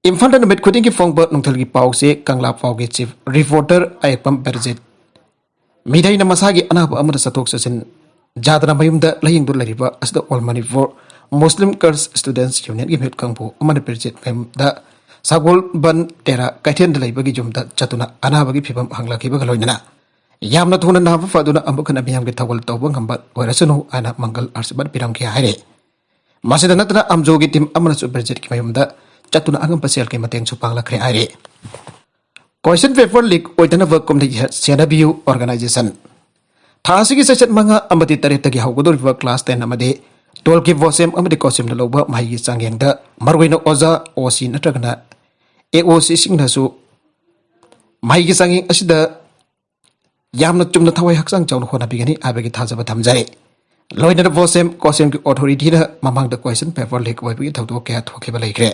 ꯏꯝꯐꯥꯜꯗ ꯅꯨꯃꯤꯠ ꯈꯨꯗꯤꯡꯒꯤ ꯐꯣꯡꯕ ꯅꯨꯡꯊꯤꯜꯒꯤ ꯄꯥꯎꯁꯦ ꯀꯪꯂꯥ ꯄꯥꯎꯒꯤ ꯆꯤꯐ ꯔꯤꯄꯣꯔꯇꯔ ꯑꯌꯦꯛꯄꯝ ꯕꯤꯔꯖꯤꯠ꯫ ꯃꯤꯔꯩꯅ ꯃꯁꯥꯒꯤ ꯑꯅꯥꯕ ꯑꯃꯗ ꯆꯠꯊꯣꯛ ꯆꯠꯁꯤꯟ ꯌꯥꯗꯅ ꯃꯌꯨꯝꯗ ꯂꯥꯌꯦꯡꯗꯨꯅ ꯂꯩꯔꯤꯕ ꯑꯁꯤꯗ All Manipur Muslim Girls Students Unionꯒꯤ ꯃꯤꯍꯨꯠ ꯀꯥꯡꯕꯨ ꯑꯃꯅ ꯕꯤꯔꯖꯤꯠ ꯃꯌꯨꯝꯗ ꯁꯒꯣꯜꯕꯟ ꯇꯦꯔꯥ ꯀꯩꯊꯦꯜꯗ ꯂꯩꯕꯒꯤ ꯌꯨꯝꯗ ꯆꯠꯇꯨꯅ ꯑꯅꯥꯕꯒꯤ ꯐꯤꯕꯝ ꯍꯪꯂꯛꯈꯤꯕꯒ ꯂꯣꯏꯅꯅ ꯌꯥꯝꯅ ꯊꯨꯅ ꯅꯥꯕ ꯐꯗꯨꯅ ꯑꯃꯨꯛ ꯍꯟꯅ ꯃꯤꯌꯥꯝꯒꯤ ꯊꯧꯒꯜ ꯇꯧꯕ ꯉꯝꯕ ꯑꯣꯏꯔꯁꯅꯨ ꯍꯥꯏꯅ ꯃꯪꯒꯜ ꯑꯥꯔꯁꯤꯕꯥꯗ ꯄꯤꯔꯝꯈꯤ ꯍꯥꯏꯔꯤ꯫ ꯃꯁꯤꯗ ꯅꯠꯇꯅ ꯑꯝꯖꯣꯒꯤ ꯇꯤꯝ ꯑꯃꯅꯁꯨ ꯕꯤꯔꯖꯤꯠꯀꯤ ꯃꯌꯨꯝꯗ ꯆꯠꯇꯨꯅ ꯑꯉꯝꯕ ꯁꯦꯜꯒꯤ ꯃꯇꯦꯡꯁꯨ ꯄꯥꯡꯂꯛꯈ꯭ꯔꯦ ꯍꯥꯏꯔꯤ꯫ Question paper leak ꯑꯣꯏꯗꯅꯕ ꯀꯨꯝꯅ ꯁꯦꯟꯅꯕꯤꯌꯨ organization꯫ ꯊꯥ ꯑꯁꯤꯒꯤ ꯆꯩꯆꯠ ꯃꯉꯥ ꯑꯃꯗꯤ ꯇꯔꯦꯠꯇꯒꯤ ꯍꯧꯒꯗꯧꯔꯤꯕ class ten ꯑꯃꯗꯤ twelveꯀꯤ ꯕꯣꯁꯦꯝ ꯑꯃꯗꯤ ꯀꯣꯁꯦꯝꯅ ꯂꯧꯕ ꯃꯍꯩꯒꯤ ꯆꯥꯡꯌꯦꯡꯗ ꯃꯔꯨꯑꯣꯏꯅ ꯑꯣꯖꯥ, OC ꯅꯠꯇ꯭ꯔꯒꯅ AOCꯁꯤꯡꯅꯁꯨ ꯃꯍꯩꯒꯤ ꯆꯥꯡꯌꯦꯡ ꯑꯁꯤꯗ ꯌꯥꯝꯅ ꯆꯨꯝꯅ ꯊꯋꯥꯏ ꯍꯛꯆꯥꯡ ꯆꯥꯎꯅ ꯍꯣꯠꯅꯕꯤꯒꯅꯤ ꯍꯥꯏꯕꯒꯤ ꯊꯥꯖꯕ ꯊꯝꯖꯔꯤ꯫ ꯂꯣꯏꯅꯅ ꯕꯣꯁꯦꯝ ꯀꯣꯁꯦꯝꯒꯤ authorityꯅ ꯃꯃꯥꯡꯗ question paper leak ꯑꯣꯏꯕꯒꯤ ꯊꯧꯗꯣꯛ ꯀꯌꯥ ꯊꯣꯛꯈꯤꯕ ꯂꯩꯈ꯭ꯔꯦ꯫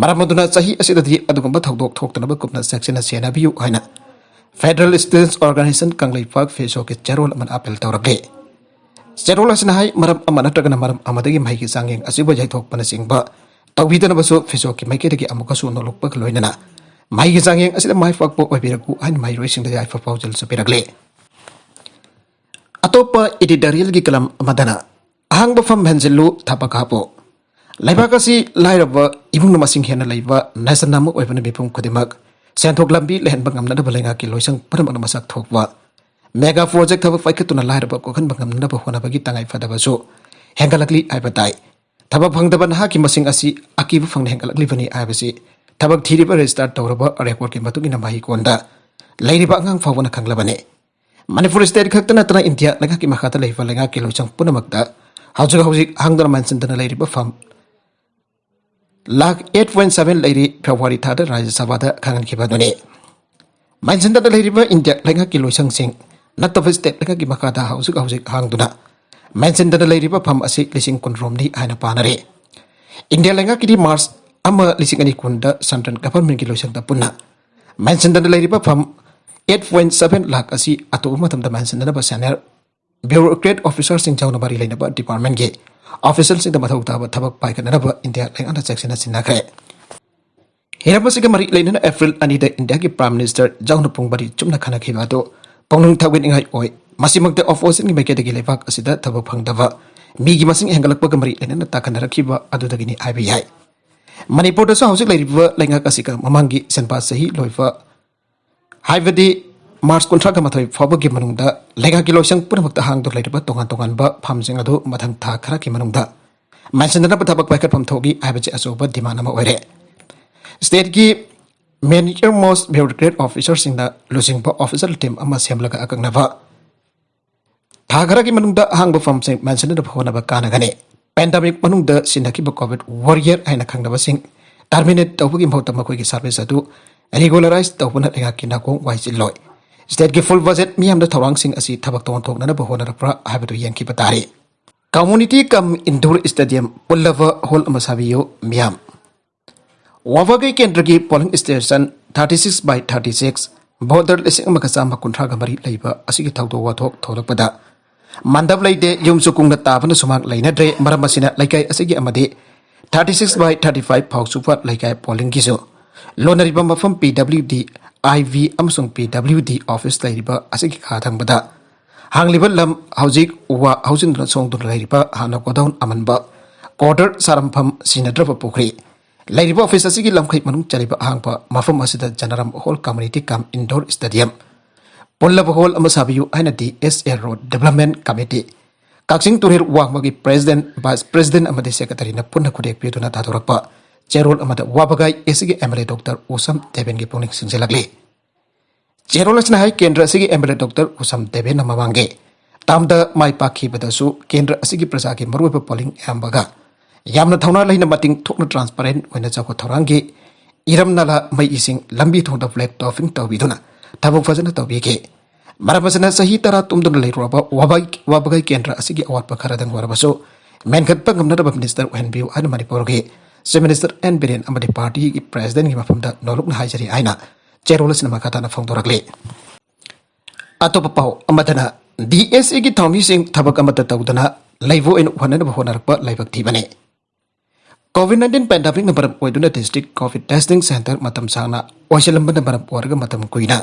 ꯃꯔꯝ ꯑꯗꯨꯅ ꯆꯍꯤ ꯑꯁꯤꯗꯗꯤ ꯑꯗꯨꯒꯨꯝꯕ ꯊꯧꯗꯣꯛ ꯊꯣꯛꯇꯅꯕ ꯀꯨꯞꯅ ꯆꯦꯛꯁꯤꯟꯅ ꯁꯦꯟꯅꯕꯤꯌꯨ ꯍꯥꯏꯅ Federal Students Organization ꯀꯪꯂꯩꯄꯥꯛ ꯐꯦꯁꯣꯒꯤ ꯆꯦꯔꯣꯜ ꯑꯃꯅ ꯑꯥꯄꯤꯜ ꯇꯧꯔꯛꯂꯤ꯫ ꯆꯦꯔꯣꯜ ꯑꯁꯤꯅ ꯍꯥꯏ, ꯃꯔꯝ ꯑꯃ ꯅꯠꯇ꯭ꯔꯒꯅ ꯃꯔꯝ ꯑꯃꯗꯒꯤ ꯃꯍꯩꯒꯤ ꯆꯥꯡꯌꯦꯡ ꯑꯁꯤꯕꯨ ꯌꯩꯊꯣꯛꯄꯅꯆꯤꯡꯕ ꯇꯧꯕꯤꯗꯅꯕꯁꯨ ꯐꯦꯁꯣꯒꯤ ꯃꯥꯏꯀꯩꯗꯒꯤ ꯑꯃꯨꯛꯀꯁꯨ ꯅꯣꯛꯂꯛꯄꯒ ꯂꯣꯏꯅꯅ ꯃꯍꯩꯒꯤ ꯆꯥꯡꯌꯦꯡ ꯑꯁꯤꯗ ꯃꯥꯏ ꯄꯥꯛꯄ ꯑꯣꯏꯕꯤꯔꯛꯎ ꯍꯥꯏꯅ ꯃꯍꯩꯔꯣꯏꯁꯤꯡꯗ ꯌꯥꯏꯐ ꯄꯥꯎꯖꯦꯜꯁꯨ ꯄꯤꯔꯛꯂꯤ꯫ ꯑꯇꯣꯞꯄ editorialꯒꯤ ꯀꯂꯝ ꯑꯃꯗꯅ ꯑꯍꯥꯡꯕ ꯐꯝ ꯍꯦꯟꯖꯤꯜꯂꯨ, ꯊꯕꯛ ꯍꯥꯞꯄꯨ꯫ ꯂꯩꯕꯥꯛ ꯑꯁꯤ ꯂꯥꯏꯔꯕ ꯏꯃꯨꯡꯅ ꯃꯁꯤꯡ ꯍꯦꯟꯅ ꯂꯩꯕ ꯅꯦꯁꯟ ꯑꯃ ꯑꯣꯏꯕꯅ ꯃꯤꯄꯨꯝ ꯈꯨꯗꯤꯡꯃꯛ ꯁꯦꯟꯊꯣꯛ ꯂꯝꯕꯤ ꯂꯩꯍꯟꯕ ꯉꯝꯅꯅꯕ ꯂꯩꯉꯥꯛꯀꯤ ꯂꯣꯏꯁꯪ ꯄꯨꯝꯅꯃꯛꯅ ꯃꯁꯛ ꯊꯣꯛꯄ mega project ꯊꯕꯛ ꯄꯥꯏꯈꯠꯇꯨꯅ ꯂꯥꯏꯔꯕ ꯀꯣꯛꯍꯟꯕ ꯉꯝꯅꯅꯕ ꯍꯣꯠꯅꯕꯒꯤ ꯇꯉꯥꯏ ꯐꯗꯕꯁꯨ ꯍꯦꯟꯒꯠꯂꯛꯂꯤ ꯍꯥꯏꯕ ꯇꯥꯏ꯫ ꯊꯕꯛ ꯐꯪꯗꯕ ꯅꯍꯥꯛꯀꯤ ꯃꯁꯤꯡ ꯑꯁꯤ ꯑꯀꯤꯕ ꯐꯪꯅ ꯍꯦꯟꯒꯠꯂꯛꯂꯤꯕꯅꯤ ꯍꯥꯏꯕꯁꯤ ꯊꯕꯛ ꯊꯤꯔꯤꯕ register ꯇꯧꯔꯕ recordꯀꯤ ꯃꯇꯨꯡ ꯏꯟꯅ ꯃꯍꯩꯀꯣꯟꯗ ꯂꯩꯔꯤꯕ ꯑꯉꯥꯡ ꯐꯥꯎꯕꯅ ꯈꯪꯂꯕꯅꯤ꯫ ꯃꯅꯤꯄꯨꯔ state ꯈꯛꯇ ꯅꯠꯇꯅ ꯏꯟꯗꯤꯌꯥ ꯂꯩꯉꯥꯛꯀꯤ ꯃꯈꯥꯗ ꯂꯩꯕ ꯂꯩꯉꯥꯛꯀꯤ ꯂꯣꯏꯁꯪ ꯄꯨꯝꯅꯃꯛꯇ ꯍꯧꯖꯤꯛ ꯍꯧꯖꯤꯛ ꯍꯥꯡꯗꯨꯅ ꯃꯦꯟꯁꯤꯟꯗꯅ ꯂꯩꯔꯤꯕ ꯐꯝ ꯂꯥꯈ eight point seven ꯂꯩꯔꯤ꯫ ꯐꯦꯕ꯭ꯔꯨꯋꯥꯔꯤ ꯊꯥꯗ ꯔꯥꯖ꯭ꯌ ꯁꯚꯥꯗ ꯈꯪꯍꯟꯈꯤꯕ ꯑꯗꯨꯅꯤ꯫ ꯃꯦꯟꯁꯤꯟꯗꯅ ꯂꯩꯔꯤꯕ ꯏꯟꯗꯤꯌꯥ ꯂꯩꯉꯥꯛꯀꯤ ꯂꯣꯏꯁꯪꯁꯤꯡ ꯅꯠꯇꯕ state ꯂꯩꯉꯥꯛꯀꯤ ꯃꯈꯥꯗ ꯍꯧꯖꯤꯛ ꯍꯧꯖꯤꯛ ꯍꯥꯡꯗꯨꯅ ꯃꯦꯟꯁꯤꯟꯗꯅ ꯂꯩꯔꯤꯕ ꯐꯝ ꯑꯁꯤ ꯂꯤꯁꯤꯡ ꯀꯨꯟꯔꯣꯝꯅꯤ ꯍꯥꯏꯅ ꯄꯥꯅꯔꯤ꯫ ꯏꯟꯗꯤꯌꯥ ꯂꯩꯉꯥꯛꯀꯤꯗꯤ ꯃꯥꯔꯆ ꯑꯃ ꯂꯤꯁꯤꯡ ꯑꯅꯤ ꯀꯨꯟꯗ central governmentꯀꯤ ꯂꯣꯏꯁꯪꯗ ꯄꯨꯟꯅ ꯃꯦꯟꯁꯤꯟꯗꯅ ꯂꯩꯔꯤꯕ ꯐꯝ eight point seven ꯂꯥꯈ ꯑꯁꯤ ꯑꯇꯣꯞꯄ ꯃꯇꯝꯗ ꯃꯦꯟꯁꯤꯟꯗꯅꯕ senior bureaucrat officerꯁꯤꯡ ꯌꯥꯎꯅ ꯃꯔꯤ ꯂꯩꯅꯕ departmentꯀꯤ officialꯁꯤꯡꯗ ꯃꯊꯧ ꯇꯥꯕ ꯊꯕꯛ ꯄꯥꯏꯈꯠꯅꯅꯕ ꯏꯟꯗꯤꯌꯥ ꯂꯩꯉꯥꯛꯅ ꯆꯦꯛꯁꯤꯟꯅ ꯁꯤꯟꯅꯈ꯭ꯔꯦ꯫ ꯍꯤꯔꯝ ꯑꯁꯤꯒ ꯃꯔꯤ ꯂꯩꯅꯅ ꯑꯦꯄ꯭ꯔꯤꯜ ꯑꯅꯤꯗ ꯏꯟꯗꯤꯌꯥꯒꯤ Prime Minister ꯌꯥꯎꯅ ꯄꯨꯡ ꯃꯔꯤ ꯆꯨꯞꯅ ꯈꯟꯅꯈꯤꯕ ꯑꯗꯨ ꯄꯨꯛꯅꯤꯡ ꯊꯧꯒꯠꯅꯤꯡꯉꯥꯏ ꯑꯣꯏ꯫ ꯃꯁꯤꯃꯛꯇ oppositionꯒꯤ ꯃꯥꯏꯀꯩꯗꯒꯤ ꯂꯩꯕꯥꯛ ꯑꯁꯤꯗ ꯊꯕꯛ ꯐꯪꯗꯕ ꯃꯤꯒꯤ ꯃꯁꯤꯡ ꯍꯦꯟꯒꯠꯂꯛꯄꯒ ꯃꯔꯤ ꯂꯩꯅꯅ ꯇꯥꯈꯠꯅꯔꯛꯈꯤꯕ ꯑꯗꯨꯗꯒꯤꯅꯤ ꯍꯥꯏꯕ ꯌꯥꯏ꯫ ꯃꯅꯤꯄꯨꯔꯗꯁꯨ ꯍꯧꯖꯤꯛ ꯂꯩꯔꯤꯕ ꯂꯩꯉꯥꯛ ꯑꯁꯤꯒ ꯃꯃꯥꯡꯒꯤ ꯁꯦꯟꯄꯥ ꯆꯍꯤ ꯂꯣꯏꯕ, ꯍꯥꯏꯕꯗꯤ ꯃꯥꯔꯆ ꯀꯨꯟꯊ꯭ꯔꯥꯒ ꯃꯥꯊꯣꯏ ꯐꯥꯎꯕꯒꯤ ꯃꯅꯨꯡꯗ ꯂꯩꯉꯥꯛꯀꯤ ꯂꯣꯏꯁꯪ ꯄꯨꯝꯅꯃꯛꯇ ꯍꯥꯡꯗꯨꯅ ꯂꯩꯔꯤꯕ ꯇꯣꯉꯥꯟ ꯇꯣꯉꯥꯟꯕ ꯐꯝꯁꯤꯡ ꯑꯗꯨ ꯃꯊꯪ ꯊꯥ ꯈꯔꯒꯤ ꯃꯅꯨꯡꯗ ꯃꯦꯟꯁꯤꯟꯅꯅꯕ ꯊꯕꯛ ꯄꯥꯏꯈꯠꯐꯝ ꯊꯣꯛꯏ ꯍꯥꯏꯕꯁꯤ ꯑꯆꯧꯕ demand ꯑꯃ ꯑꯣꯏꯔꯦ꯫ Stateꯀꯤ senior most bureaucrat officerꯁꯤꯡꯅ ꯂꯨꯆꯤꯡꯕ official team ꯑꯃ ꯁꯦꯝꯂꯒ ꯑꯀꯛꯅꯕ ꯊꯥ ꯈꯔꯒꯤ ꯃꯅꯨꯡꯗ ꯑꯍꯥꯡꯕ ꯐꯝꯁꯤꯡ ꯃꯦꯟꯁꯤꯟꯅꯕ ꯍꯣꯠꯅꯕ ꯀꯥꯟꯅꯒꯅꯤ꯫ Pandemic ꯃꯅꯨꯡꯗ ꯁꯤꯟꯅꯈꯤꯕ COVID warrior ꯍꯥꯏꯅ ꯈꯪꯅꯕꯁꯤꯡ terminate ꯇꯧꯕꯒꯤ ꯃꯍꯨꯠꯇ ꯃꯈꯣꯏꯒꯤ service ꯑꯗꯨ regularize ꯇꯧꯕꯅ ꯂꯩꯉꯥꯛꯀꯤ ꯅꯥꯀꯣꯡ ꯋꯥꯏ ꯆꯤꯜꯂꯣꯏ꯫ Stateꯀꯤ full budget ꯃꯤꯌꯥꯝꯗ ꯊꯧꯔꯥꯡꯁꯤꯡ ꯑꯁꯤ ꯊꯕꯛꯇ ꯑꯣꯟꯊꯣꯛꯅꯅꯕ ꯍꯣꯠꯅꯔꯛꯄ꯭ꯔꯥ ꯍꯥꯏꯕꯗꯨ ꯌꯦꯡꯈꯤꯕ ꯇꯥꯔꯦ꯫ Community cum indoor stadium ꯄꯨꯜꯂꯕ hall ꯑꯃ ꯁꯥꯕꯤꯌꯨ ꯃꯤꯌꯥꯝ꯫ ꯋꯥꯕꯒꯩ ꯀꯦꯟꯗ꯭ꯔꯒꯤ polling station thirty six by thirty six, voter ꯂꯤꯁꯤꯡ ꯑꯃꯒ ꯆꯥꯝꯃ ꯀꯨꯟꯊ꯭ꯔꯥꯒ ꯃꯔꯤ ꯂꯩꯕ ꯑꯁꯤꯒꯤ ꯊꯧꯗꯣꯛ ꯋꯥꯊꯣꯛ ꯊꯣꯛꯂꯛꯄꯗ, ꯃꯥꯟꯗꯞ ꯂꯩꯇꯦ, ꯌꯨꯝꯁꯨ ꯀꯨꯡꯅ ꯇꯥꯕꯅ ꯁꯨꯃꯥꯡ ꯂꯩꯅꯗ꯭ꯔꯦ꯫ ꯃꯔꯝ ꯑꯁꯤꯅ ꯂꯩꯀꯥꯏ ꯑꯁꯤꯒꯤ ꯑꯃꯗꯤ thirty six by thirty five ꯐꯥꯎ ꯆꯨꯞꯄ ꯂꯩꯀꯥꯏ ꯄꯣꯂꯤꯡꯒꯤꯁꯨ ꯂꯣꯟꯅꯔꯤꯕ ꯃꯐꯝ ꯄꯤ ꯗꯕ꯭ꯂꯤꯎ ꯗꯤ, ꯑꯥꯏ ꯚꯤ ꯑꯃꯁꯨꯡ ꯄꯤ ꯗꯕ꯭ꯂꯤꯎ ꯗꯤ ꯑꯣꯐꯤꯁ ꯂꯩꯔꯤꯕ ꯑꯁꯤꯒꯤ ꯈꯥ ꯊꯪꯕꯗ ꯍꯥꯡꯂꯤꯕ ꯂꯝ ꯍꯧꯖꯤꯛ ꯎ ꯋꯥ ꯍꯧꯖꯤꯟꯗꯨꯅ ꯁꯣꯡꯗꯨꯅ ꯂꯩꯔꯤꯕ ꯍꯥꯟꯅ ꯒꯣꯗꯥꯎꯟ ꯑꯃꯟꯕ, ꯀ꯭ꯋꯥꯇꯔ ꯁꯥꯔꯝꯐꯝ, ꯁꯤꯟꯅꯗ꯭ꯔꯕ ꯄꯨꯈ꯭ꯔꯤ, ꯂꯩꯔꯤꯕ ꯑꯣꯐꯤꯁ ꯑꯁꯤꯒꯤ ꯂꯝꯈꯩ ꯃꯅꯨꯡ ꯆꯜꯂꯤꯕ ꯑꯍꯥꯡꯕ ꯃꯐꯝ ꯑꯁꯤꯗ ꯖꯅꯔꯝ ꯍꯣꯜ, ꯀꯝꯃ꯭ꯌꯨꯅꯤꯇꯤ ꯀꯝ ꯏꯟꯗꯣꯔ ꯁ꯭ꯇꯦꯗꯤꯌꯝ, ꯄꯨꯜꯂꯕ ꯍꯣꯜ ꯑꯃ ꯁꯥꯕꯤꯌꯨ ꯍꯥꯏꯅ ꯗꯤ ꯑꯦꯁ ꯑꯦ ꯔꯣꯗ ꯗꯤꯕ꯭ꯂꯞꯃꯦꯟ ꯀꯃꯤꯇꯤ, ꯀꯛꯆꯤꯡ ꯇꯨꯔꯦꯜ ꯋꯥꯡꯃꯒꯤ ꯄ꯭ꯔꯦꯁꯤꯗꯦꯟꯠ, ꯚꯥꯏꯁ ꯄ꯭ꯔꯦꯁꯤꯗꯦꯟꯠ ꯑꯃꯗꯤ ꯁꯦꯀ꯭ꯔꯦꯇꯔꯤꯅ ꯄꯨꯟꯅ ꯈꯨꯗꯦꯛ ꯄꯤꯗꯨꯅ ꯊꯥꯗꯣꯔꯛꯄ ꯆꯦꯔꯣꯜ ꯑꯃꯗ ꯋꯥꯕꯒꯥꯏ ꯑꯦꯁꯤꯒꯤ ꯑꯦꯝ ꯑꯦꯜ ꯑꯦ ꯗꯣꯛꯇꯔ ꯎꯁꯝ ꯗꯦꯕꯦꯟꯒꯤ ꯄꯨꯛꯅꯤꯡ ꯆꯤꯡꯁꯤꯜꯂꯛꯂꯤ꯫ ꯆꯦꯔꯣꯜ ꯑꯁꯤꯅ ꯍꯥꯏ, ꯀꯦꯟꯗ꯭ꯔ ꯑꯁꯤꯒꯤ ꯑꯦꯝ ꯑꯦꯜ ꯑꯦ ꯗꯣꯛꯇꯔ ꯎꯁꯝ ꯗꯦꯕꯦꯟꯅ ꯃꯃꯥꯡꯒꯤ ꯇꯥꯝꯗ ꯃꯥꯏ ꯄꯥꯛꯈꯤꯕꯗꯁꯨ ꯀꯦꯟꯗ꯭ꯔ ꯑꯁꯤꯒꯤ ꯄ꯭ꯔꯖꯥꯒꯤ ꯃꯔꯨꯑꯣꯏꯕ ꯄꯣꯂꯤꯡ ꯑꯌꯥꯝꯕꯒ ꯌꯥꯝꯅ ꯊꯧꯅꯥ ꯂꯩꯅ, ꯃꯇꯤꯡ ꯊꯣꯛꯅ, ꯇ꯭ꯔꯥꯟꯁꯄꯔꯦꯟꯠ ꯑꯣꯏꯅ ꯆꯥꯎꯈꯠ ꯊꯧꯔꯥꯡꯒꯤ ꯏꯔꯝ ꯅꯂꯥ, ꯃꯩ ꯏꯁꯤꯡ, ꯂꯝꯕꯤ ꯊꯣꯡꯗ ꯕ꯭ꯂꯦꯛ ꯇꯣꯄꯤꯡ ꯇꯧꯕꯤꯗꯨꯅ ꯊꯕꯛ ꯐꯖꯅ ꯇꯧꯕꯤꯈꯤ꯫ ꯃꯔꯝ ꯑꯁꯤꯅ ꯆꯍꯤ ꯇꯔꯥ ꯇꯨꯝꯗꯨꯅ ꯂꯩꯔꯨꯔꯕ ꯋꯥꯕꯒꯥꯏ, ꯋꯥꯕꯒꯥꯏ ꯀꯦꯟꯗ꯭ꯔ ꯑꯁꯤꯒꯤ ꯑꯋꯥꯠꯄ ꯈꯔꯗꯪ ꯑꯣꯏꯔꯕꯁꯨ ꯃꯦꯟꯈꯠꯄ ꯉꯝꯅꯅꯕ ꯃꯤꯅꯤꯁꯇꯔ ꯑꯣꯏꯍꯟꯕꯤꯌꯨ ꯍꯥꯏꯅ ꯃꯅꯤꯄꯨꯔꯒꯤ ꯆꯤꯐ ꯃꯤꯅꯤꯁꯇꯔ ꯑꯦꯟ ꯕꯤꯔꯦꯟ ꯑꯃꯗꯤ ꯄꯥꯔꯇꯤꯒꯤ ꯄ꯭ꯔꯦꯁꯤꯗꯦꯟꯠꯀꯤ ꯃꯐꯝꯗ ꯅꯣꯜꯂꯨꯛꯅ ꯍꯥꯏꯖꯔꯤ ꯍꯥꯏꯅ ꯆꯦꯔꯣꯜ ꯑꯁꯤꯅ ꯃꯈꯥ ꯇꯥꯅ ꯐꯣꯡꯗꯣꯔꯛꯂꯤ꯫ ꯑꯇꯣꯞꯄ ꯄꯥꯎ ꯑꯃꯗꯅ, ꯗꯤ ꯑꯦꯁ ꯑꯦꯒꯤ ꯊꯧꯃꯤꯁꯤꯡ ꯊꯕꯛ ꯑꯃꯠꯇ ꯇꯧꯗꯅ ꯂꯩꯕ ꯑꯣꯏꯅ ꯎꯍꯟꯅꯅꯕ ꯍꯣꯠꯅꯔꯛꯄ ꯂꯥꯏꯕꯛ ꯊꯤꯕꯅꯤ꯫ ꯀꯣꯚꯤꯗ ꯅꯥꯏꯟꯇꯤꯟ ꯄꯦꯟꯗꯦꯃꯤꯛꯅ ꯃꯔꯝ ꯑꯣꯏꯗꯨꯅ ꯗꯤꯁꯇ꯭ꯔꯤꯛ ꯀꯣꯚꯤꯗ ꯇꯦꯁꯇꯤꯡ ꯁꯦꯟꯇꯔ ꯃꯇꯝ ꯁꯥꯡꯅ ꯑꯣꯏꯁꯤꯜꯂꯝꯕꯅ ꯃꯔꯝ ꯑꯣꯏꯔꯒ ꯃꯇꯝ ꯀꯨꯏꯅ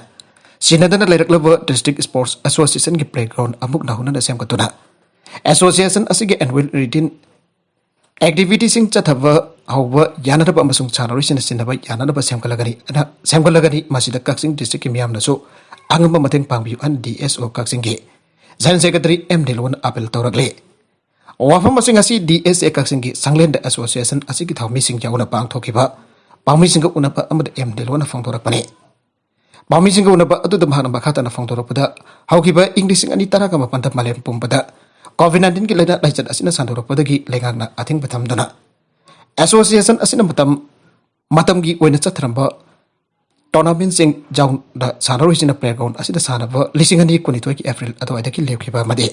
ꯁꯤꯟꯅꯗꯅ ꯂꯩꯔꯛꯂꯕ ꯗꯤꯁꯇ꯭ꯔꯤꯛ ꯁ꯭ꯄꯣꯔꯠꯁ ꯑꯦꯁꯣꯁꯤꯌꯦꯁꯟꯒꯤ ꯄ꯭ꯂꯦꯒ꯭ꯔꯥꯎꯟ ꯑꯃꯨꯛ ꯅꯧꯍꯧꯅꯅ ꯁꯦꯝꯒꯠꯇꯨꯅ ꯑꯦꯁꯣꯁꯤꯌꯦꯁꯟ ꯑꯁꯤꯒꯤ ꯑꯦꯅꯨꯋꯦꯜ ꯔꯨꯇꯤꯟ ꯑꯦꯛꯇꯤꯚꯤꯇꯤꯁꯤꯡ ꯆꯠꯊꯕ ꯍꯧꯕ ꯌꯥꯅꯅꯕ ꯑꯃꯁꯨꯡ ꯁꯥꯟꯅꯔꯣꯏꯁꯤꯡꯅ ꯁꯤꯟꯅꯕ ꯌꯥꯅꯅꯕ ꯁꯦꯝꯒꯠꯂꯒꯅꯤ, ꯁꯦꯝꯒꯠꯂꯒꯅꯤ꯫ ꯃꯁꯤꯗ ꯀꯛꯆꯤꯡ ꯗꯤꯁꯇ꯭ꯔꯤꯛꯀꯤ ꯃꯤꯌꯥꯝꯅꯁꯨ ꯑꯉꯝꯕ ꯃꯇꯦꯡ ꯄꯥꯡꯕꯤꯌꯨ ꯍꯥꯏꯅ ꯗꯤ ꯑꯦꯁ ꯑꯣ ꯀꯛꯆꯤꯡꯒꯤ ꯖꯦꯅꯔꯦꯜ ꯁꯦꯀ꯭ꯔꯦꯇꯔꯤ ꯑꯦꯝ ꯗꯤꯂꯣꯟ ꯑꯥꯄꯤꯜ ꯇꯧꯔꯛꯂꯤ꯫ ꯋꯥꯐꯝ ꯑꯁꯤ ꯉꯁꯤ ꯗꯤ ꯑꯦꯁ ꯑꯦ ꯀꯛꯆꯤꯡꯒꯤ ꯁꯪꯂꯦꯟꯗ ꯑꯦꯁꯣꯁꯤꯌꯦꯁꯟ ꯑꯁꯤꯒꯤ ꯊꯧꯃꯤꯁꯤꯡ ꯌꯥꯎꯅ ꯄꯥꯡꯊꯣꯛꯈꯤꯕ ꯄꯥꯎꯃꯤꯁꯤꯡꯒ ꯎꯅꯕ ꯑꯃꯗ ꯑꯦꯝ ꯗꯤꯂꯣꯟꯅ ꯐꯣꯡꯗꯣꯔꯛꯄꯅꯤ꯫ ꯄꯥꯎꯃꯤꯁꯤꯡꯒ ꯎꯅꯕ ꯑꯗꯨꯗ ꯃꯍꯥꯛꯅ ꯃꯈꯥ ꯇꯥꯅ ꯐꯣꯡꯗꯣꯔꯛꯄꯗ, ꯍꯧꯈꯤꯕ ꯏꯪ ꯂꯤꯁꯤꯡ ꯑꯅꯤ ꯇꯔꯥꯒ ꯃꯥꯄꯟꯗ ꯃꯥꯂꯦꯝ ꯄꯨꯝꯕꯗ ꯀꯣꯚꯤꯗ ꯅꯥꯏꯟꯇꯤꯟꯒꯤ ꯂꯥꯏꯅꯥ ꯂꯥꯏꯆꯠ ꯑꯁꯤꯅ ꯁꯟꯗꯣꯔꯛꯄꯗꯒꯤ ꯂꯩꯉꯥꯛꯅ ꯑꯊꯤꯡꯕ ꯊꯝꯗꯨꯅ ꯑꯦꯁꯣꯁꯤꯌꯦꯁꯟ ꯑꯁꯤꯅ ꯃꯇꯝ, ꯃꯇꯝꯒꯤ ꯑꯣꯏꯅ ꯆꯠꯊꯔꯝꯕ ꯇꯣꯔꯅꯥꯃꯦꯟꯁꯤꯡ ꯌꯥꯎꯅ ꯁꯥꯟꯅꯔꯣꯏꯁꯤꯡꯅ ꯄ꯭ꯂꯦꯒ꯭ꯔꯥꯎꯟ ꯑꯁꯤꯗ ꯁꯥꯟꯅꯕ ꯂꯤꯁꯤꯡ ꯑꯅꯤ ꯀꯨꯟꯅꯤꯊꯣꯏꯒꯤ ꯑꯦꯄ꯭ꯔꯤꯜ ꯑꯗꯨꯋꯥꯏꯗꯒꯤ ꯂꯦꯞꯈꯤꯕ ꯑꯃꯗꯤ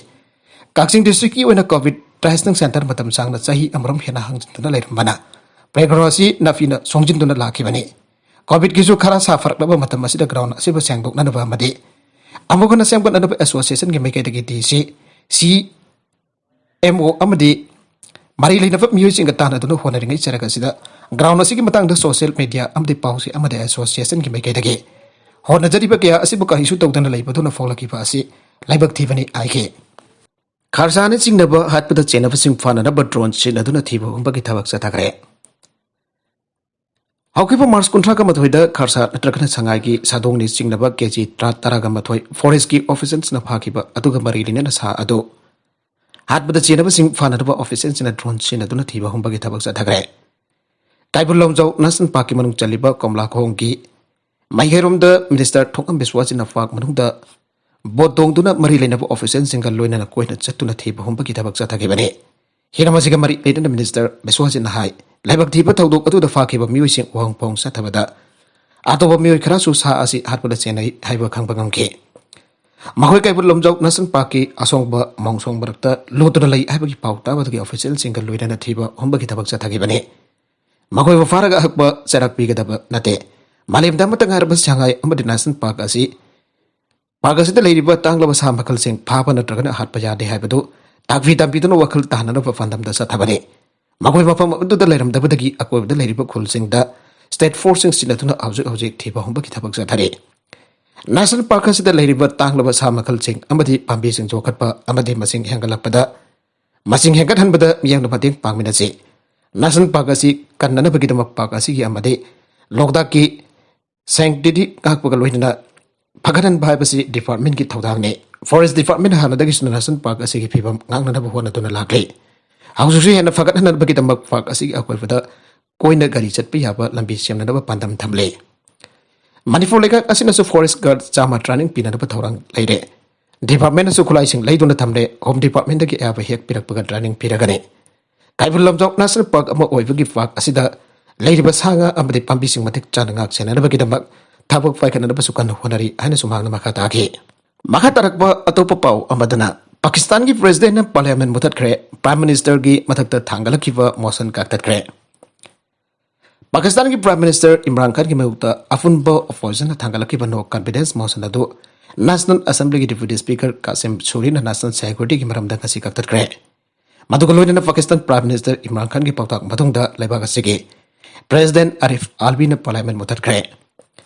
ꯀꯛꯆꯤꯡ ꯗꯤꯁꯇ꯭ꯔꯤꯛꯀꯤ ꯑꯣꯏꯅ ꯀꯣꯚꯤꯗ ꯇꯦꯁꯇꯤꯡ ꯁꯦꯟꯇꯔ ꯃꯇꯝ ꯁꯥꯡꯅ ꯆꯍꯤ ꯑꯃꯔꯣꯝ ꯍꯦꯟꯅ ꯍꯥꯡꯖꯤꯟꯗꯨꯅ ꯂꯩꯔꯝꯕꯅ ꯄ꯭ꯂꯦꯒ꯭ꯔꯥꯎꯟ ꯑꯁꯤ ꯅꯥꯄꯤꯅ ꯁꯣꯡꯖꯤꯟꯗꯨꯅ ꯂꯥꯛꯈꯤꯕꯅꯤ꯫ ꯀꯣꯚꯤꯗꯀꯤꯁꯨ ꯈꯔ ꯁꯥꯐꯔꯛꯂꯕ ꯃꯇꯝ ꯑꯁꯤꯗ ground ꯑꯁꯤꯕꯨ ꯁꯦꯡꯗꯣꯛꯅꯅꯕ ꯑꯃꯗꯤ ꯑꯃꯨꯛ ꯍꯟꯅ ꯁꯦꯝꯒꯠꯅꯅꯕ associationꯒꯤ ꯃꯥꯏꯀꯩꯗꯒꯤ DC, CMO ꯑꯃꯗꯤ ꯃꯔꯤ ꯂꯩꯅꯕ ꯃꯤꯑꯣꯏꯁꯤꯡꯒ ꯇꯥꯟꯅꯗꯨꯅ ꯍꯣꯠꯅꯔꯤꯉꯩ ꯆꯔꯛ ꯑꯁꯤꯗ ground ꯑꯁꯤꯒꯤ ꯃꯇꯥꯡꯗ social media ꯑꯃꯗꯤ ꯄꯥꯎꯆꯦ ꯑꯃꯗꯤ associationꯒꯤ ꯃꯥꯏꯀꯩꯗꯒꯤ ꯍꯣꯠꯅꯖꯔꯤꯕ ꯀꯌꯥ ꯑꯁꯤꯕꯨ ꯀꯔꯤꯁꯨ ꯇꯧꯗꯅ ꯂꯩꯕꯗꯨꯅ ꯐꯣꯡꯂꯛꯈꯤꯕ ꯑꯁꯤ ꯂꯥꯏꯕꯛ ꯊꯤꯕꯅꯤ ꯍꯥꯏꯈꯤ꯫ ꯈꯥꯔꯁꯥꯅ ꯆꯤꯡꯅꯕ ꯍꯥꯠꯄꯗ ꯆꯦꯟꯅꯕꯁꯤꯡ ꯐꯥꯅꯅꯕ drone ꯁꯤꯖꯤꯟꯅꯗꯨꯅ ꯊꯤꯕ ꯍꯨꯝꯕꯒꯤ ꯊꯕꯛ ꯆꯠꯊꯈ꯭ꯔꯦ꯫ ꯍꯧꯈꯤꯕ March ꯀꯨꯟꯊ꯭ꯔꯥꯒ ꯃꯥꯊꯣꯏꯗ ꯈꯥꯔꯁꯥ ꯅꯠꯇ꯭ꯔꯒꯅ ꯁꯉꯥꯏꯒꯤ ꯁꯥꯗꯣꯡꯅꯤ ꯆꯤꯡꯅꯕ KG ꯇꯔꯥ, ꯇꯔꯥꯒ ꯃꯥꯊꯣꯏ forestꯀꯤ officerꯁꯤꯡꯅ ꯐꯥꯈꯤꯕ ꯑꯗꯨꯒ ꯃꯔꯤ ꯂꯩꯅꯅ ꯁꯥ ꯑꯗꯨ ꯍꯥꯠꯄꯗ ꯆꯦꯟꯅꯕꯁꯤꯡ ꯐꯥꯅꯅꯕ officerꯁꯤꯡꯅ drone ꯁꯤꯖꯤꯟꯅꯗꯨꯅ ꯊꯤꯕ ꯍꯨꯝꯕꯒꯤ ꯊꯕꯛ ꯆꯠꯊꯈ꯭ꯔꯦ꯫ ꯀꯩꯕꯨꯜ ꯂꯝꯖꯥꯎ National Parkꯀꯤ ꯃꯅꯨꯡ ꯆꯜꯂꯤꯕ ꯀꯣꯝꯂꯥꯈꯣꯡꯒꯤ ꯃꯍꯩꯔꯣꯝꯗ Minister ꯊꯣꯛꯉꯝ ꯕꯤꯁ꯭ꯋꯥꯁꯖꯤꯠꯅ park ꯃꯅꯨꯡꯗ boat ꯇꯣꯡꯗꯨꯅ ꯃꯔꯤ ꯂꯩꯅꯕ officerꯁꯤꯡꯒ ꯂꯣꯏꯅꯅ ꯀꯣꯏꯅ ꯆꯠꯇꯨꯅ ꯊꯤꯕ ꯍꯨꯝꯕꯒꯤ ꯊꯕꯛ ꯆꯠꯊꯈꯤꯕꯅꯤ꯫ ꯍꯤꯔꯝ ꯑꯁꯤꯒ ꯃꯔꯤ ꯂꯩꯅꯅ Minister ꯕꯤꯁ꯭ꯋꯥꯁꯖꯤꯠꯅ ꯍꯥꯏ, ꯂꯥꯏꯕꯛ ꯊꯤꯕ ꯊꯧꯗꯣꯛ ꯑꯗꯨꯗ ꯐꯥꯈꯤꯕ ꯃꯤꯑꯣꯏꯁꯤꯡ ꯋꯥꯍꯪ ꯐꯥꯎ ꯆꯠꯊꯕꯗ ꯑꯇꯣꯞꯄ ꯃꯤꯑꯣꯏ ꯈꯔꯁꯨ ꯁꯥ ꯑꯁꯤ ꯍꯥꯠꯄꯗ ꯆꯦꯟꯅꯩ ꯍꯥꯏꯕ ꯈꯪꯕ ꯉꯝꯈꯤ꯫ ꯃꯈꯣꯏ ꯀꯩꯕꯨꯜ ꯂꯝꯖꯥꯎ National Parkꯀꯤ ꯑꯁꯣꯡꯕ ꯃꯣꯡꯁꯣꯡ ꯃꯔꯛꯇ ꯂꯣꯠꯇꯨꯅ ꯂꯩ ꯍꯥꯏꯕꯒꯤ ꯄꯥꯎ ꯇꯥꯕꯗꯒꯤ officerꯁꯤꯡꯒ ꯂꯣꯏꯅꯅ ꯊꯤꯕ ꯍꯨꯝꯕꯒꯤ ꯊꯕꯛ ꯆꯠꯊꯈꯤꯕꯅꯤ꯫ ꯃꯈꯣꯏꯕꯨ ꯐꯥꯔꯒ ꯑꯍꯛꯄ ꯆꯩꯔꯥꯛ ꯄꯤꯒꯗꯕ ꯅꯠꯇꯦ꯫ ꯃꯥꯂꯦꯝꯗ ꯑꯃꯠꯇ ꯉꯥꯏꯔꯕ ꯁꯉꯥꯏ ꯑꯃꯗꯤ National Park ꯑꯁꯤ, park ꯑꯁꯤꯗ ꯂꯩꯔꯤꯕ ꯇꯥꯡꯂꯕ ꯁꯥ ꯃꯈꯜꯁꯤꯡ ꯐꯥꯕ ꯅꯠꯇ꯭ꯔꯒꯅ ꯍꯥꯠꯄ ꯌꯥꯗꯦ ꯍꯥꯏꯕꯗꯨ ꯇꯥꯛꯄꯤ ꯇꯝꯕꯤꯗꯨꯅ ꯋꯥꯈꯜ ꯇꯥꯍꯟꯅꯅꯕ ꯄꯥꯟꯗꯝꯗ ꯆꯠꯊꯕꯅꯤ꯫ ꯃꯈꯣꯏ ꯃꯐꯝ ꯑꯗꯨꯗ ꯂꯩꯔꯝꯗꯕꯗꯒꯤ ꯑꯀꯣꯏꯕꯗ ꯂꯩꯔꯤꯕ ꯈꯨꯜꯁꯤꯡꯗ state forceꯁꯤꯡ ꯁꯤꯟꯅꯗꯨꯅ ꯍꯧꯖꯤꯛ ꯍꯧꯖꯤꯛ ꯊꯤꯕ ꯍꯨꯝꯕꯒꯤ ꯊꯕꯛ ꯆꯠꯊꯔꯤ꯫ National Park ꯑꯁꯤꯗ ꯂꯩꯔꯤꯕ ꯇꯥꯡꯂꯕ ꯁꯥ ꯃꯈꯜꯁꯤꯡ ꯑꯃꯗꯤ ꯄꯥꯝꯕꯤꯁꯤꯡ ꯌꯣꯛꯈꯠꯄ ꯑꯃꯗꯤ ꯃꯁꯤꯡ ꯍꯦꯟꯒꯠꯂꯛꯄꯗ, ꯃꯁꯤꯡ ꯍꯦꯟꯒꯠꯍꯟꯕꯗ ꯃꯤꯌꯥꯝꯅ ꯃꯇꯦꯡ ꯄꯥꯡꯃꯤꯟꯅꯁꯤ꯫ National Park ꯑꯁꯤ ꯀꯟꯅꯅꯕꯒꯤꯗꯃꯛ park ꯑꯁꯤꯒꯤ ꯑꯃꯗꯤ ꯂꯣꯛꯇꯥꯛꯀꯤ sanctity ꯉꯥꯛꯄꯒ ꯂꯣꯏꯅꯅ ꯐꯒꯠꯍꯟꯕ ꯍꯥꯏꯕꯁꯤ departmentꯀꯤ ꯊꯧꯗꯥꯡꯅꯤ꯫ Forest department ꯍꯥꯟꯅꯗꯒꯤꯁꯨ National Park ꯑꯁꯤꯒꯤ ꯐꯤꯕꯝ ꯉꯥꯛꯅꯅꯕ ꯍꯣꯠꯅꯗꯨꯅ ꯂꯥꯛꯂꯤ꯫ ꯍꯧꯖꯤꯛꯁꯨ ꯍꯦꯟꯅ ꯐꯒꯠꯍꯟꯅꯕꯒꯤꯗꯃꯛ park ꯑꯁꯤꯒꯤ ꯑꯀꯣꯏꯕꯗ ꯀꯣꯏꯅ ꯒꯥꯔꯤ ꯆꯠꯄ ꯌꯥꯕ ꯂꯝꯕꯤ ꯁꯦꯝꯅꯅꯕ ꯄꯥꯟꯗꯝ ꯊꯝꯂꯤ꯫ ꯃꯅꯤꯄꯨꯔ ꯂꯩꯉꯥꯛ ꯑꯁꯤꯅꯁꯨ forest guard ꯆꯥꯝꯃ training ꯄꯤꯅꯅꯕ ꯊꯧꯔꯥꯡ ꯂꯩꯔꯦ꯫ Departmentꯅꯁꯨ ꯈꯨꯠꯂꯥꯏꯁꯤꯡ ꯂꯩꯗꯨꯅ ꯊꯝꯂꯦ꯫ Home Departmentꯇꯒꯤ ꯑꯌꯥꯕ ꯍꯦꯛ ꯄꯤꯔꯛꯄꯒ training ꯄꯤꯔꯒꯅꯤ꯫ Keibul Lamjao National Park ꯑꯃ ꯑꯣꯏꯕꯒꯤ park ꯑꯁꯤꯗ ꯂꯩꯔꯤꯕ ꯁꯥ ꯉꯥ ꯑꯃꯗꯤ ꯄꯥꯝꯕꯤꯁꯤꯡ ꯃꯇꯤꯛ ꯆꯥꯅ ꯉꯥꯛ ꯁꯦꯟꯅꯅꯕꯒꯤꯗꯃꯛ ꯊꯕꯛ ꯄꯥꯏꯈꯠꯅꯅꯕꯁꯨ ꯀꯟꯅ ꯍꯣꯠꯅꯔꯤ ꯍꯥꯏꯅꯁꯨ ꯃꯍꯥꯛꯅ ꯃꯈꯥ ꯇꯥꯈꯤ꯫ ꯃꯈꯥ ꯇꯥꯔꯛꯄ ꯑꯇꯣꯞꯄ ꯄꯥꯎ ꯑꯃꯗꯅ, ꯄꯥꯀꯤꯁꯇꯥꯟꯒꯤ presidentꯅ parliament ꯃꯨꯊꯠꯈ꯭ꯔꯦ, Prime Ministerꯒꯤ ꯃꯊꯛꯇ ꯊꯥꯡꯒꯠꯂꯛꯈꯤꯕ motion ꯀꯛꯊꯠꯈ꯭ꯔꯦ꯫ ꯄꯥꯀꯤꯁꯇꯥꯟꯒꯤ Prime Minister ꯏꯝꯔꯥꯟ ꯈꯥꯟꯒꯤ ꯃꯥꯌꯣꯛꯇ ꯑꯄꯨꯟꯕ oppositionꯅ ꯊꯥꯡꯒꯠꯂꯛꯈꯤꯕ no confidence motion ꯑꯗꯨ National Assemblyꯒꯤ Deputy Speaker Kasim ꯁꯨꯔꯤꯅ national securityꯒꯤ ꯃꯔꯝꯗ ꯉꯁꯤ ꯀꯛꯊꯠꯈ꯭ꯔꯦ꯫ ꯃꯗꯨꯒ ꯂꯣꯏꯅꯅ ꯄꯥꯀꯤꯁꯇꯥꯟ Prime Minister ꯏꯝꯔꯥꯟ ꯈꯥꯟꯒꯤ ꯄꯥꯎꯇꯥꯛ ꯃꯇꯨꯡꯗ ꯂꯩꯕꯥꯛ ꯑꯁꯤꯒꯤ President ꯑꯥꯔꯤꯐ ꯑꯥꯜꯕꯤꯅ Parliament ꯃꯨꯠꯊꯠꯈ꯭ꯔꯦ꯫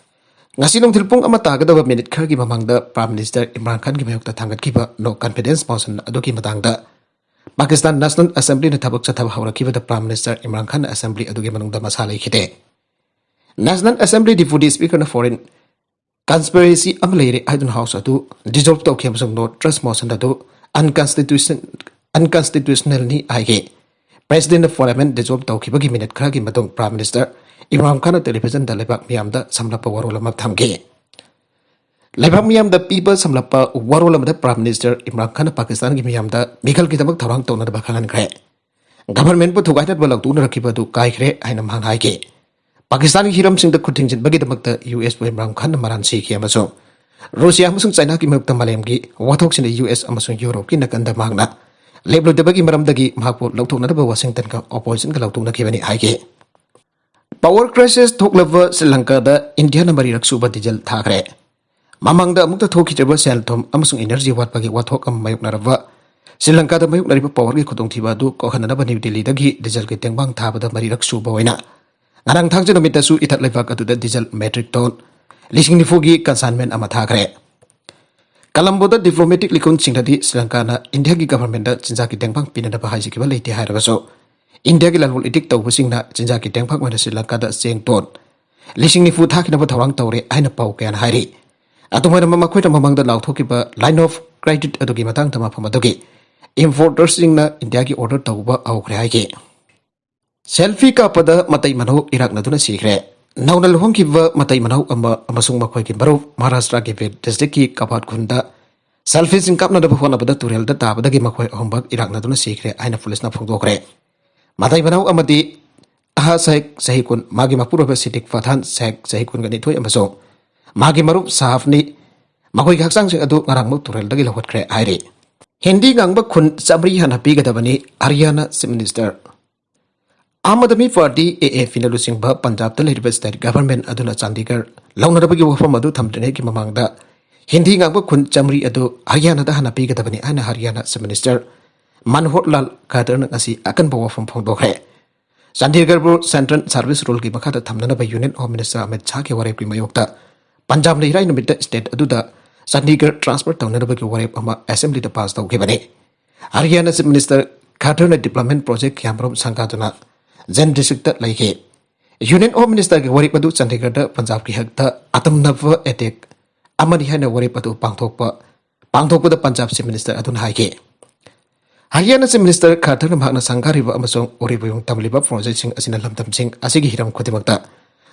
ꯉꯁꯤ ꯅꯨꯡꯊꯤꯜ ꯄꯨꯡ ꯑꯃ ꯇꯥꯒꯗꯕ ꯃꯤꯅꯤꯠ ꯈꯔꯒꯤ ꯃꯃꯥꯡꯗ Prime Minister ꯏꯝꯔꯥꯟ ꯈꯥꯟꯒꯤ ꯃꯥꯌꯣꯛꯇ ꯊꯥꯡꯒꯠꯈꯤꯕ no confidence motion ꯑꯗꯨꯒꯤ ꯃꯇꯥꯡꯗ ꯄꯥꯀꯤꯁꯇꯥꯟ National Assemblyꯅ ꯊꯕꯛ ꯆꯠꯊꯕ ꯍꯧꯔꯛꯈꯤꯕꯗ Prime Minister ꯏꯝꯔꯥꯟ ꯈꯥꯟ assembly ꯑꯗꯨꯒꯤ ꯃꯅꯨꯡꯗ ꯃꯁꯥ ꯂꯩꯈꯤꯗꯦ꯫ National Assembly Deputy Speakerꯅ foreign conspiracy ꯑꯃ ꯂꯩꯔꯦ ꯍꯥꯏꯗꯨꯅ House ꯑꯗꯨ dissolve ꯇꯧꯈꯤ ꯑꯃꯁꯨꯡ no trust motion ꯑꯗꯨ unconstitution unconstitutionalꯅꯤ ꯍꯥꯏꯈꯤ꯫ Presidentꯅ Parliament dissolve ꯇꯧꯈꯤꯕꯒꯤ ꯃꯤꯅꯤꯠ ꯈꯔꯒꯤ ꯃꯇꯨꯡ Prime Minister ꯏꯝꯔꯥꯟ ꯈꯥꯟꯅ televisionꯗ ꯂꯩꯕꯥꯛ ꯃꯤꯌꯥꯝꯗ ꯁꯝꯂꯞꯄ ꯋꯥꯔꯣꯜ ꯑꯃ ꯊꯝꯈꯤ꯫ ꯂꯩꯕꯥꯛ ꯃꯤꯌꯥꯝꯗ ꯄꯤꯕ ꯁꯝꯂꯞꯄ ꯋꯥꯔꯣꯜ ꯑꯃꯗ Prime Minister ꯏꯝꯔꯥꯟ ꯈꯥꯟꯅ ꯄꯥꯀꯤꯁꯇꯥꯟꯒꯤ ꯃꯤꯌꯥꯝꯗ ꯃꯤꯈꯜꯒꯤꯗꯃꯛ ꯊꯧꯔꯥꯡ ꯇꯧꯅꯅꯕ ꯈꯪꯍꯟꯈ꯭ꯔꯦ꯫ Governmentꯄꯨ ꯊꯨꯒꯥꯏꯅꯅꯕ ꯂꯥꯎꯊꯣꯛꯅꯔꯛꯈꯤꯕ ꯑꯗꯨ ꯀꯥꯏꯈ꯭ꯔꯦ ꯍꯥꯏꯅ ꯃꯍꯥꯛꯅ ꯍꯥꯏꯈꯤ꯫ ꯄꯥꯀꯤꯁꯇꯥꯟꯒꯤ ꯍꯤꯔꯝꯁꯤꯡꯗ ꯈꯨꯠ ꯊꯤꯡꯖꯤꯟꯕꯒꯤꯗꯃꯛꯇ USꯄꯨ ꯏꯝꯔꯥꯟ ꯈꯥꯟꯅ ꯃꯔꯥꯟ ꯁꯤꯈꯤ ꯑꯃꯁꯨꯡ ꯔꯨꯁꯤꯌꯥ ꯑꯃꯁꯨꯡ ꯆꯥꯏꯅꯥꯒꯤ ꯃꯥꯌꯣꯛꯇ ꯃꯥꯂꯦꯝꯒꯤ ꯋꯥꯊꯣꯛꯁꯤꯡꯗ US ꯑꯃꯁꯨꯡ ꯌꯨꯔꯣꯞꯀꯤ ꯅꯥꯀꯟꯗ ꯃꯍꯥꯛꯅ ꯂꯦꯞꯂꯣꯏꯗꯕꯒꯤ ꯃꯔꯝꯗꯒꯤ ꯃꯍꯥꯛꯄꯨ ꯂꯧꯊꯣꯛꯅꯅꯕ Washingtonꯒ oppositionꯒ ꯂꯥꯎꯊꯣꯛꯅꯈꯤꯕꯅꯤ ꯍꯥꯏꯈꯤ꯫ Power crisis ꯊꯣꯛꯂꯕ ꯁ꯭ꯔꯤ ꯂꯪꯀꯥꯗ ꯏꯟꯗꯤꯌꯥꯅ ꯃꯔꯤꯔꯛ ꯁꯨꯕ ꯗꯤꯖꯜ ꯊꯥꯈ꯭ꯔꯦ꯫ ꯃꯃꯥꯡꯗ ꯑꯃꯨꯛꯇ ꯊꯣꯛꯈꯤꯗ꯭ꯔꯤꯕ ꯁꯦꯜ ꯊꯨꯝ ꯑꯃꯁꯨꯡ energy ꯋꯥꯠꯄꯒꯤ ꯋꯥꯊꯣꯛ ꯑꯃ ꯃꯥꯌꯣꯛꯅꯔꯕ ꯁ꯭ꯔꯤ ꯂꯪꯀꯥꯗ ꯃꯥꯌꯣꯛꯅꯔꯤꯕ powerꯒꯤ ꯈꯨꯗꯣꯡꯊꯤꯕ ꯑꯗꯨ ꯀꯣꯛꯍꯟꯅꯅꯕ ꯅ꯭ꯌꯨ ꯗꯤꯜꯂꯤꯗꯒꯤ ꯗꯤꯖꯜꯒꯤ ꯇꯦꯡꯕꯥꯡ ꯊꯥꯕꯗ ꯃꯔꯤꯔꯛ ꯁꯨꯕ ꯑꯣꯏꯅ ꯉꯔꯥꯡ ꯊꯥꯡꯖ ꯅꯨꯃꯤꯠꯇꯁꯨ ꯏꯊꯠ ꯂꯩꯕꯥꯛ ꯑꯗꯨꯗ ꯗꯤꯖꯜ metric ton ꯂꯤꯁꯤꯡ ꯅꯤꯐꯨꯒꯤ consignment ꯑꯃ ꯊꯥꯈ꯭ꯔꯦ꯫ ꯀꯂꯝꯕꯣꯗ diplomatic ꯂꯤꯈꯨꯟꯁꯤꯡꯅꯗꯤ ꯁ꯭ꯔꯤ ꯂꯪꯀꯥꯅ ꯏꯟꯗꯤꯌꯥꯒꯤ governmentꯗ ꯆꯤꯟꯖꯥꯛꯀꯤ ꯇꯦꯡꯕꯥꯡ ꯄꯤꯅꯅꯕ ꯍꯥꯏꯖꯈꯤꯕ ꯂꯩꯇꯦ ꯍꯥꯏꯔꯕꯁꯨ, ꯏꯟꯗꯤꯌꯥꯒꯤ ꯂꯂꯣꯟ ꯏꯇꯤꯛ ꯇꯧꯕꯁꯤꯡꯅ ꯆꯤꯟꯖꯥꯛꯀꯤ ꯇꯦꯡꯕꯥꯡ ꯑꯣꯏꯅ ꯁ꯭ꯔꯤ ꯂꯪꯀꯥꯗ ꯆꯦꯡ ton ꯂꯤꯁꯤꯡ ꯅꯤꯐꯨ ꯊꯥꯈꯤꯅꯕ ꯊꯧꯔꯥꯡ ꯇꯧꯔꯦ ꯍꯥꯏꯅ ꯄꯥꯎ ꯀꯌꯥꯅ ꯍꯥꯏꯔꯤ꯫ ꯑꯗꯨꯝ ꯑꯣꯏꯅꯃꯛ, ꯃꯈꯣꯏꯅ ꯃꯃꯥꯡꯗ ꯂꯥꯎꯊꯣꯛꯈꯤꯕ line of credit ꯑꯗꯨꯒꯤ ꯃꯇꯥꯡꯗ ꯃꯐꯝ ꯑꯗꯨꯒꯤ importerꯁꯤꯡꯅ ꯏꯟꯗꯤꯌꯥꯒꯤ order ꯇꯧꯕ ꯍꯧꯈ꯭ꯔꯦ ꯍꯥꯏꯈꯤ꯫ Selfie ꯀꯥꯞꯄꯗ ꯃꯇꯩ ꯃꯅꯥꯎ ꯏꯔꯥꯛꯅꯗꯨꯅ ꯁꯤꯈ꯭ꯔꯦ꯫ ꯅꯧꯅ ꯂꯨꯍꯣꯡꯈꯤꯕ ꯃꯇꯩ ꯃꯅꯥꯎ ꯑꯃ ꯑꯃꯁꯨꯡ ꯃꯈꯣꯏꯒꯤ ꯃꯔꯨꯞ ꯃꯍꯥꯔꯥꯁꯇ꯭ꯔꯥꯒꯤ ꯕꯤꯗ districtꯀꯤ ꯀꯄꯥꯠ ꯈꯨꯟꯗ selfieꯁꯤꯡ ꯀꯥꯞꯅꯅꯕ ꯍꯣꯠꯅꯕꯗ ꯇꯨꯔꯦꯜꯗ ꯇꯥꯕꯗꯒꯤ ꯃꯈꯣꯏ ꯑꯍꯨꯝꯃꯛ ꯏꯔꯥꯛꯅꯗꯨꯅ ꯁꯤꯈ꯭ꯔꯦ ꯍꯥꯏꯅ ꯄꯨꯂꯤꯁꯅ ꯐꯣꯡꯗꯣꯛꯈ꯭ꯔꯦ꯫ ꯃꯇꯩ ꯃꯅꯥꯎ ꯑꯃꯗꯤ ꯑꯍꯥ ꯁꯦꯈ ꯆꯍꯤ ꯀꯨꯟ, ꯃꯥꯒꯤ ꯃꯄꯨꯔꯣꯏꯕ ꯁꯤꯗꯤꯛ ꯐꯊꯥꯟ ꯁꯦꯈ ꯆꯍꯤ ꯀꯨꯟꯒ ꯅꯤꯊꯣꯏ ꯑꯃꯁꯨꯡ ꯃꯥꯒꯤ ꯃꯔꯨꯞ ꯁꯥꯍꯐꯅꯤ꯫ ꯃꯈꯣꯏꯒꯤ ꯍꯛꯆꯥꯡꯁꯤꯡ ꯑꯗꯨ ꯉꯔꯥꯡꯃꯛ ꯇꯨꯔꯦꯜꯗꯒꯤ ꯂꯧꯈꯠꯈ꯭ꯔꯦ ꯍꯥꯏꯔꯤ꯫ ꯍꯤꯟꯗꯤ ꯉꯥꯡꯕ ꯈꯨꯟ ꯆꯥꯃꯔꯤ ꯍꯥꯟꯅ ꯄꯤꯒꯗꯕꯅꯤ, ꯍꯔꯤꯌꯥꯅꯥ Chief Minister꯫ Aam Aadmi party, ꯑꯦ ꯑꯦ ꯄꯤꯅ ꯂꯨꯆꯤꯡꯕ ꯄꯟꯖꯥꯕꯇ ꯂꯩꯔꯤꯕ ꯁ꯭ꯇꯦꯠ ꯒꯚꯔꯟꯃꯦꯟꯠ ꯑꯗꯨꯅ ꯆꯥꯟꯗꯤꯒꯔ ꯂꯧꯅꯅꯕꯒꯤ ꯋꯥꯐꯝ ꯑꯗꯨ ꯊꯝꯗ꯭ꯔꯤꯉꯩꯒꯤ ꯃꯃꯥꯡꯗ ꯍꯤꯟꯗꯤ ꯉꯥꯡꯕ ꯈꯨꯟ ꯆꯥꯃꯔꯤ ꯑꯗꯨ ꯍꯔꯤꯌꯥꯅꯥꯗ ꯍꯥꯟꯅ ꯄꯤꯒꯗꯕꯅꯤ ꯍꯥꯏꯅ ꯍꯔꯤꯌꯥꯅꯥ ꯆꯤꯐ ꯃꯤꯅꯤꯁꯇꯔ ꯃꯅꯣꯍꯔ ꯂꯥꯜ ꯈꯠꯇꯔꯅ ꯉꯁꯤ ꯑꯀꯟꯕ ꯋꯥꯐꯝ ꯐꯣꯡꯗꯣꯛꯈ꯭ꯔꯦ꯫ ꯆꯥꯟꯗꯤꯒꯔꯕꯨ ꯁꯦꯟꯇ꯭ꯔꯦꯜ ꯁꯥꯔꯚꯤꯁ ꯔꯨꯜꯒꯤ ꯃꯈꯥꯗ ꯊꯝꯅꯅꯕ ꯌꯨꯅꯤꯌꯟ ꯍꯣꯝ ꯃꯤꯅꯤꯁꯇꯔ ꯑꯃꯤꯠ ꯁꯥꯍꯒꯤ ꯋꯥꯔꯦꯞꯀꯤ ꯃꯥꯌꯣꯛꯇ ꯄꯟꯖꯥꯕꯅ ꯏꯔꯥꯏ ꯅꯨꯃꯤꯠꯇ ꯁ꯭ꯇꯦꯠ ꯑꯗꯨꯗ ꯆꯥꯟꯗꯤꯒꯔ ꯇ꯭ꯔꯥꯟꯁꯐꯔ ꯇꯧꯅꯅꯕꯒꯤ ꯋꯥꯔꯦꯞ ꯑꯃ ꯑꯦꯁꯦꯝꯕ꯭ꯂꯤꯗ ꯄꯥꯁ ꯇꯧꯈꯤꯕꯅꯤ꯫ ꯍꯔꯤꯌꯥꯅꯥ ꯆꯤꯐ ꯃꯤꯅꯤꯁꯇꯔ ꯈꯠꯇꯔꯅ ꯗꯤꯕ꯭ꯂꯞꯃꯦꯟꯠ ꯄ꯭ꯔꯣꯖꯦꯛ ꯀꯌꯥꯃꯔꯨꯝ ꯁꯪꯒꯥꯗꯨꯅ ꯖꯦꯟ ꯗꯤꯁꯇ꯭ꯔꯤꯛꯇ ꯂꯩꯈꯤ꯫ ꯌꯨꯅꯤꯌꯟ ꯍꯣꯝ ꯃꯤꯅꯤꯁꯇꯔꯒꯤ ꯋꯥꯔꯦꯞ ꯑꯗꯨ ꯆꯥꯟꯗꯤꯒꯔꯗ ꯄꯟꯖꯥꯕꯀꯤ ꯍꯛꯇ ꯑꯇꯝꯅꯕ ꯑꯦꯇꯦꯛ ꯑꯃꯅꯤ ꯍꯥꯏꯅ ꯋꯥꯔꯦꯞ ꯑꯗꯨ ꯄꯥꯡꯊꯣꯛꯄ, ꯄꯥꯡꯊꯣꯛꯄꯗ ꯄꯟꯖꯥꯕ ꯆꯤꯐ ꯃꯤꯅꯤꯁꯇꯔ ꯑꯗꯨꯅ ꯍꯥꯏꯈꯤ꯫ ꯍꯔꯤꯌꯥꯅꯥ ꯆꯤꯐ ꯃꯤꯅꯤꯁꯇꯔ ꯈꯠꯇꯔꯅ ꯃꯍꯥꯛꯅ ꯁꯪꯒꯥꯔꯤꯕ ꯑꯃꯁꯨꯡ ꯎꯔꯤꯕꯌꯨꯡ ꯇꯝꯂꯤꯕ ꯄ꯭ꯔꯣꯖꯦꯛꯁꯤꯡ ꯑꯁꯤꯅ ꯂꯝꯗꯝꯁꯤꯡ ꯑꯁꯤꯒꯤ ꯍꯤꯔꯝ ꯈꯨꯗꯤꯡꯃꯛꯇ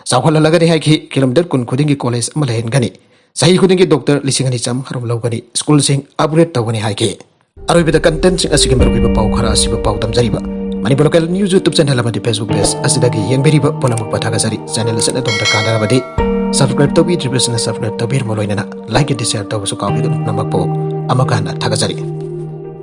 ꯆꯥꯎꯈꯠꯍꯜꯂꯒꯅꯤ ꯍꯥꯏꯈꯤ꯫ ꯀꯤꯂꯣꯃꯤꯇꯔ ꯀꯨꯟ ꯈꯨꯗꯤꯡꯒꯤ ꯀꯣꯂꯦꯖ ꯑꯃ ꯂꯩꯍꯟꯒꯅꯤ꯫ ꯆꯍꯤ ꯈꯨꯗꯤꯡꯒꯤ ꯗꯣꯛꯇꯔ ꯂꯤꯁꯤꯡ ꯑꯅꯤ ꯆꯥꯝꯃꯉꯥ ꯔꯣꯝ ꯂꯧꯒꯅꯤ꯫ ꯁ꯭ꯀꯨꯜꯁꯤꯡ ꯑꯞꯒ꯭ꯔꯦꯗ ꯇꯧꯒꯅꯤ ꯍꯥꯏꯈꯤ꯫ ꯑꯔꯣꯏꯕꯗ ꯀꯟꯇꯦꯟꯠꯁꯤꯡ ꯑꯁꯤꯒꯤ ꯃꯔꯨꯑꯣꯏꯕ ꯄꯥꯎ ꯈꯔ ꯑꯁꯤꯕꯨ ꯄꯥꯎꯗꯝꯖꯔꯤꯕ Manipur local news YouTube channel ꯑꯃꯗꯤ ꯐꯦꯁꯕꯨꯛ ꯄꯦꯖ ꯑꯁꯤꯗꯒꯤ ꯌꯦꯡꯕꯤꯔꯤꯕ ꯄꯨꯝꯅꯃꯛꯄꯨ ꯊꯥꯒꯠꯆꯔꯤ꯫ ꯆꯦꯅꯦꯜ ꯑꯁꯤꯅ ꯑꯗꯣꯝꯗ ꯀꯥꯟꯅꯔꯕꯗꯤ ꯁꯕꯁꯀ꯭ꯔꯥꯏꯕ ꯇꯧꯕꯤꯗ꯭ꯔꯤꯕꯁꯤꯡꯅ ꯁꯕꯁꯀ꯭ꯔꯥꯏꯕ ꯇꯧꯕꯤꯔꯝꯕ ꯂꯣꯏꯅꯅ ꯂꯥꯏꯛ ꯑꯃꯗꯤ ꯁꯦꯌꯔ ꯇꯧꯕꯁꯨ ꯀꯥꯎꯕꯤꯒꯅꯨ꯫ ꯄꯨꯝꯅꯃꯛꯄꯨ ꯑꯃꯨꯛꯀ ꯍꯟꯅ ꯊꯥꯒꯠꯆꯔꯤ꯫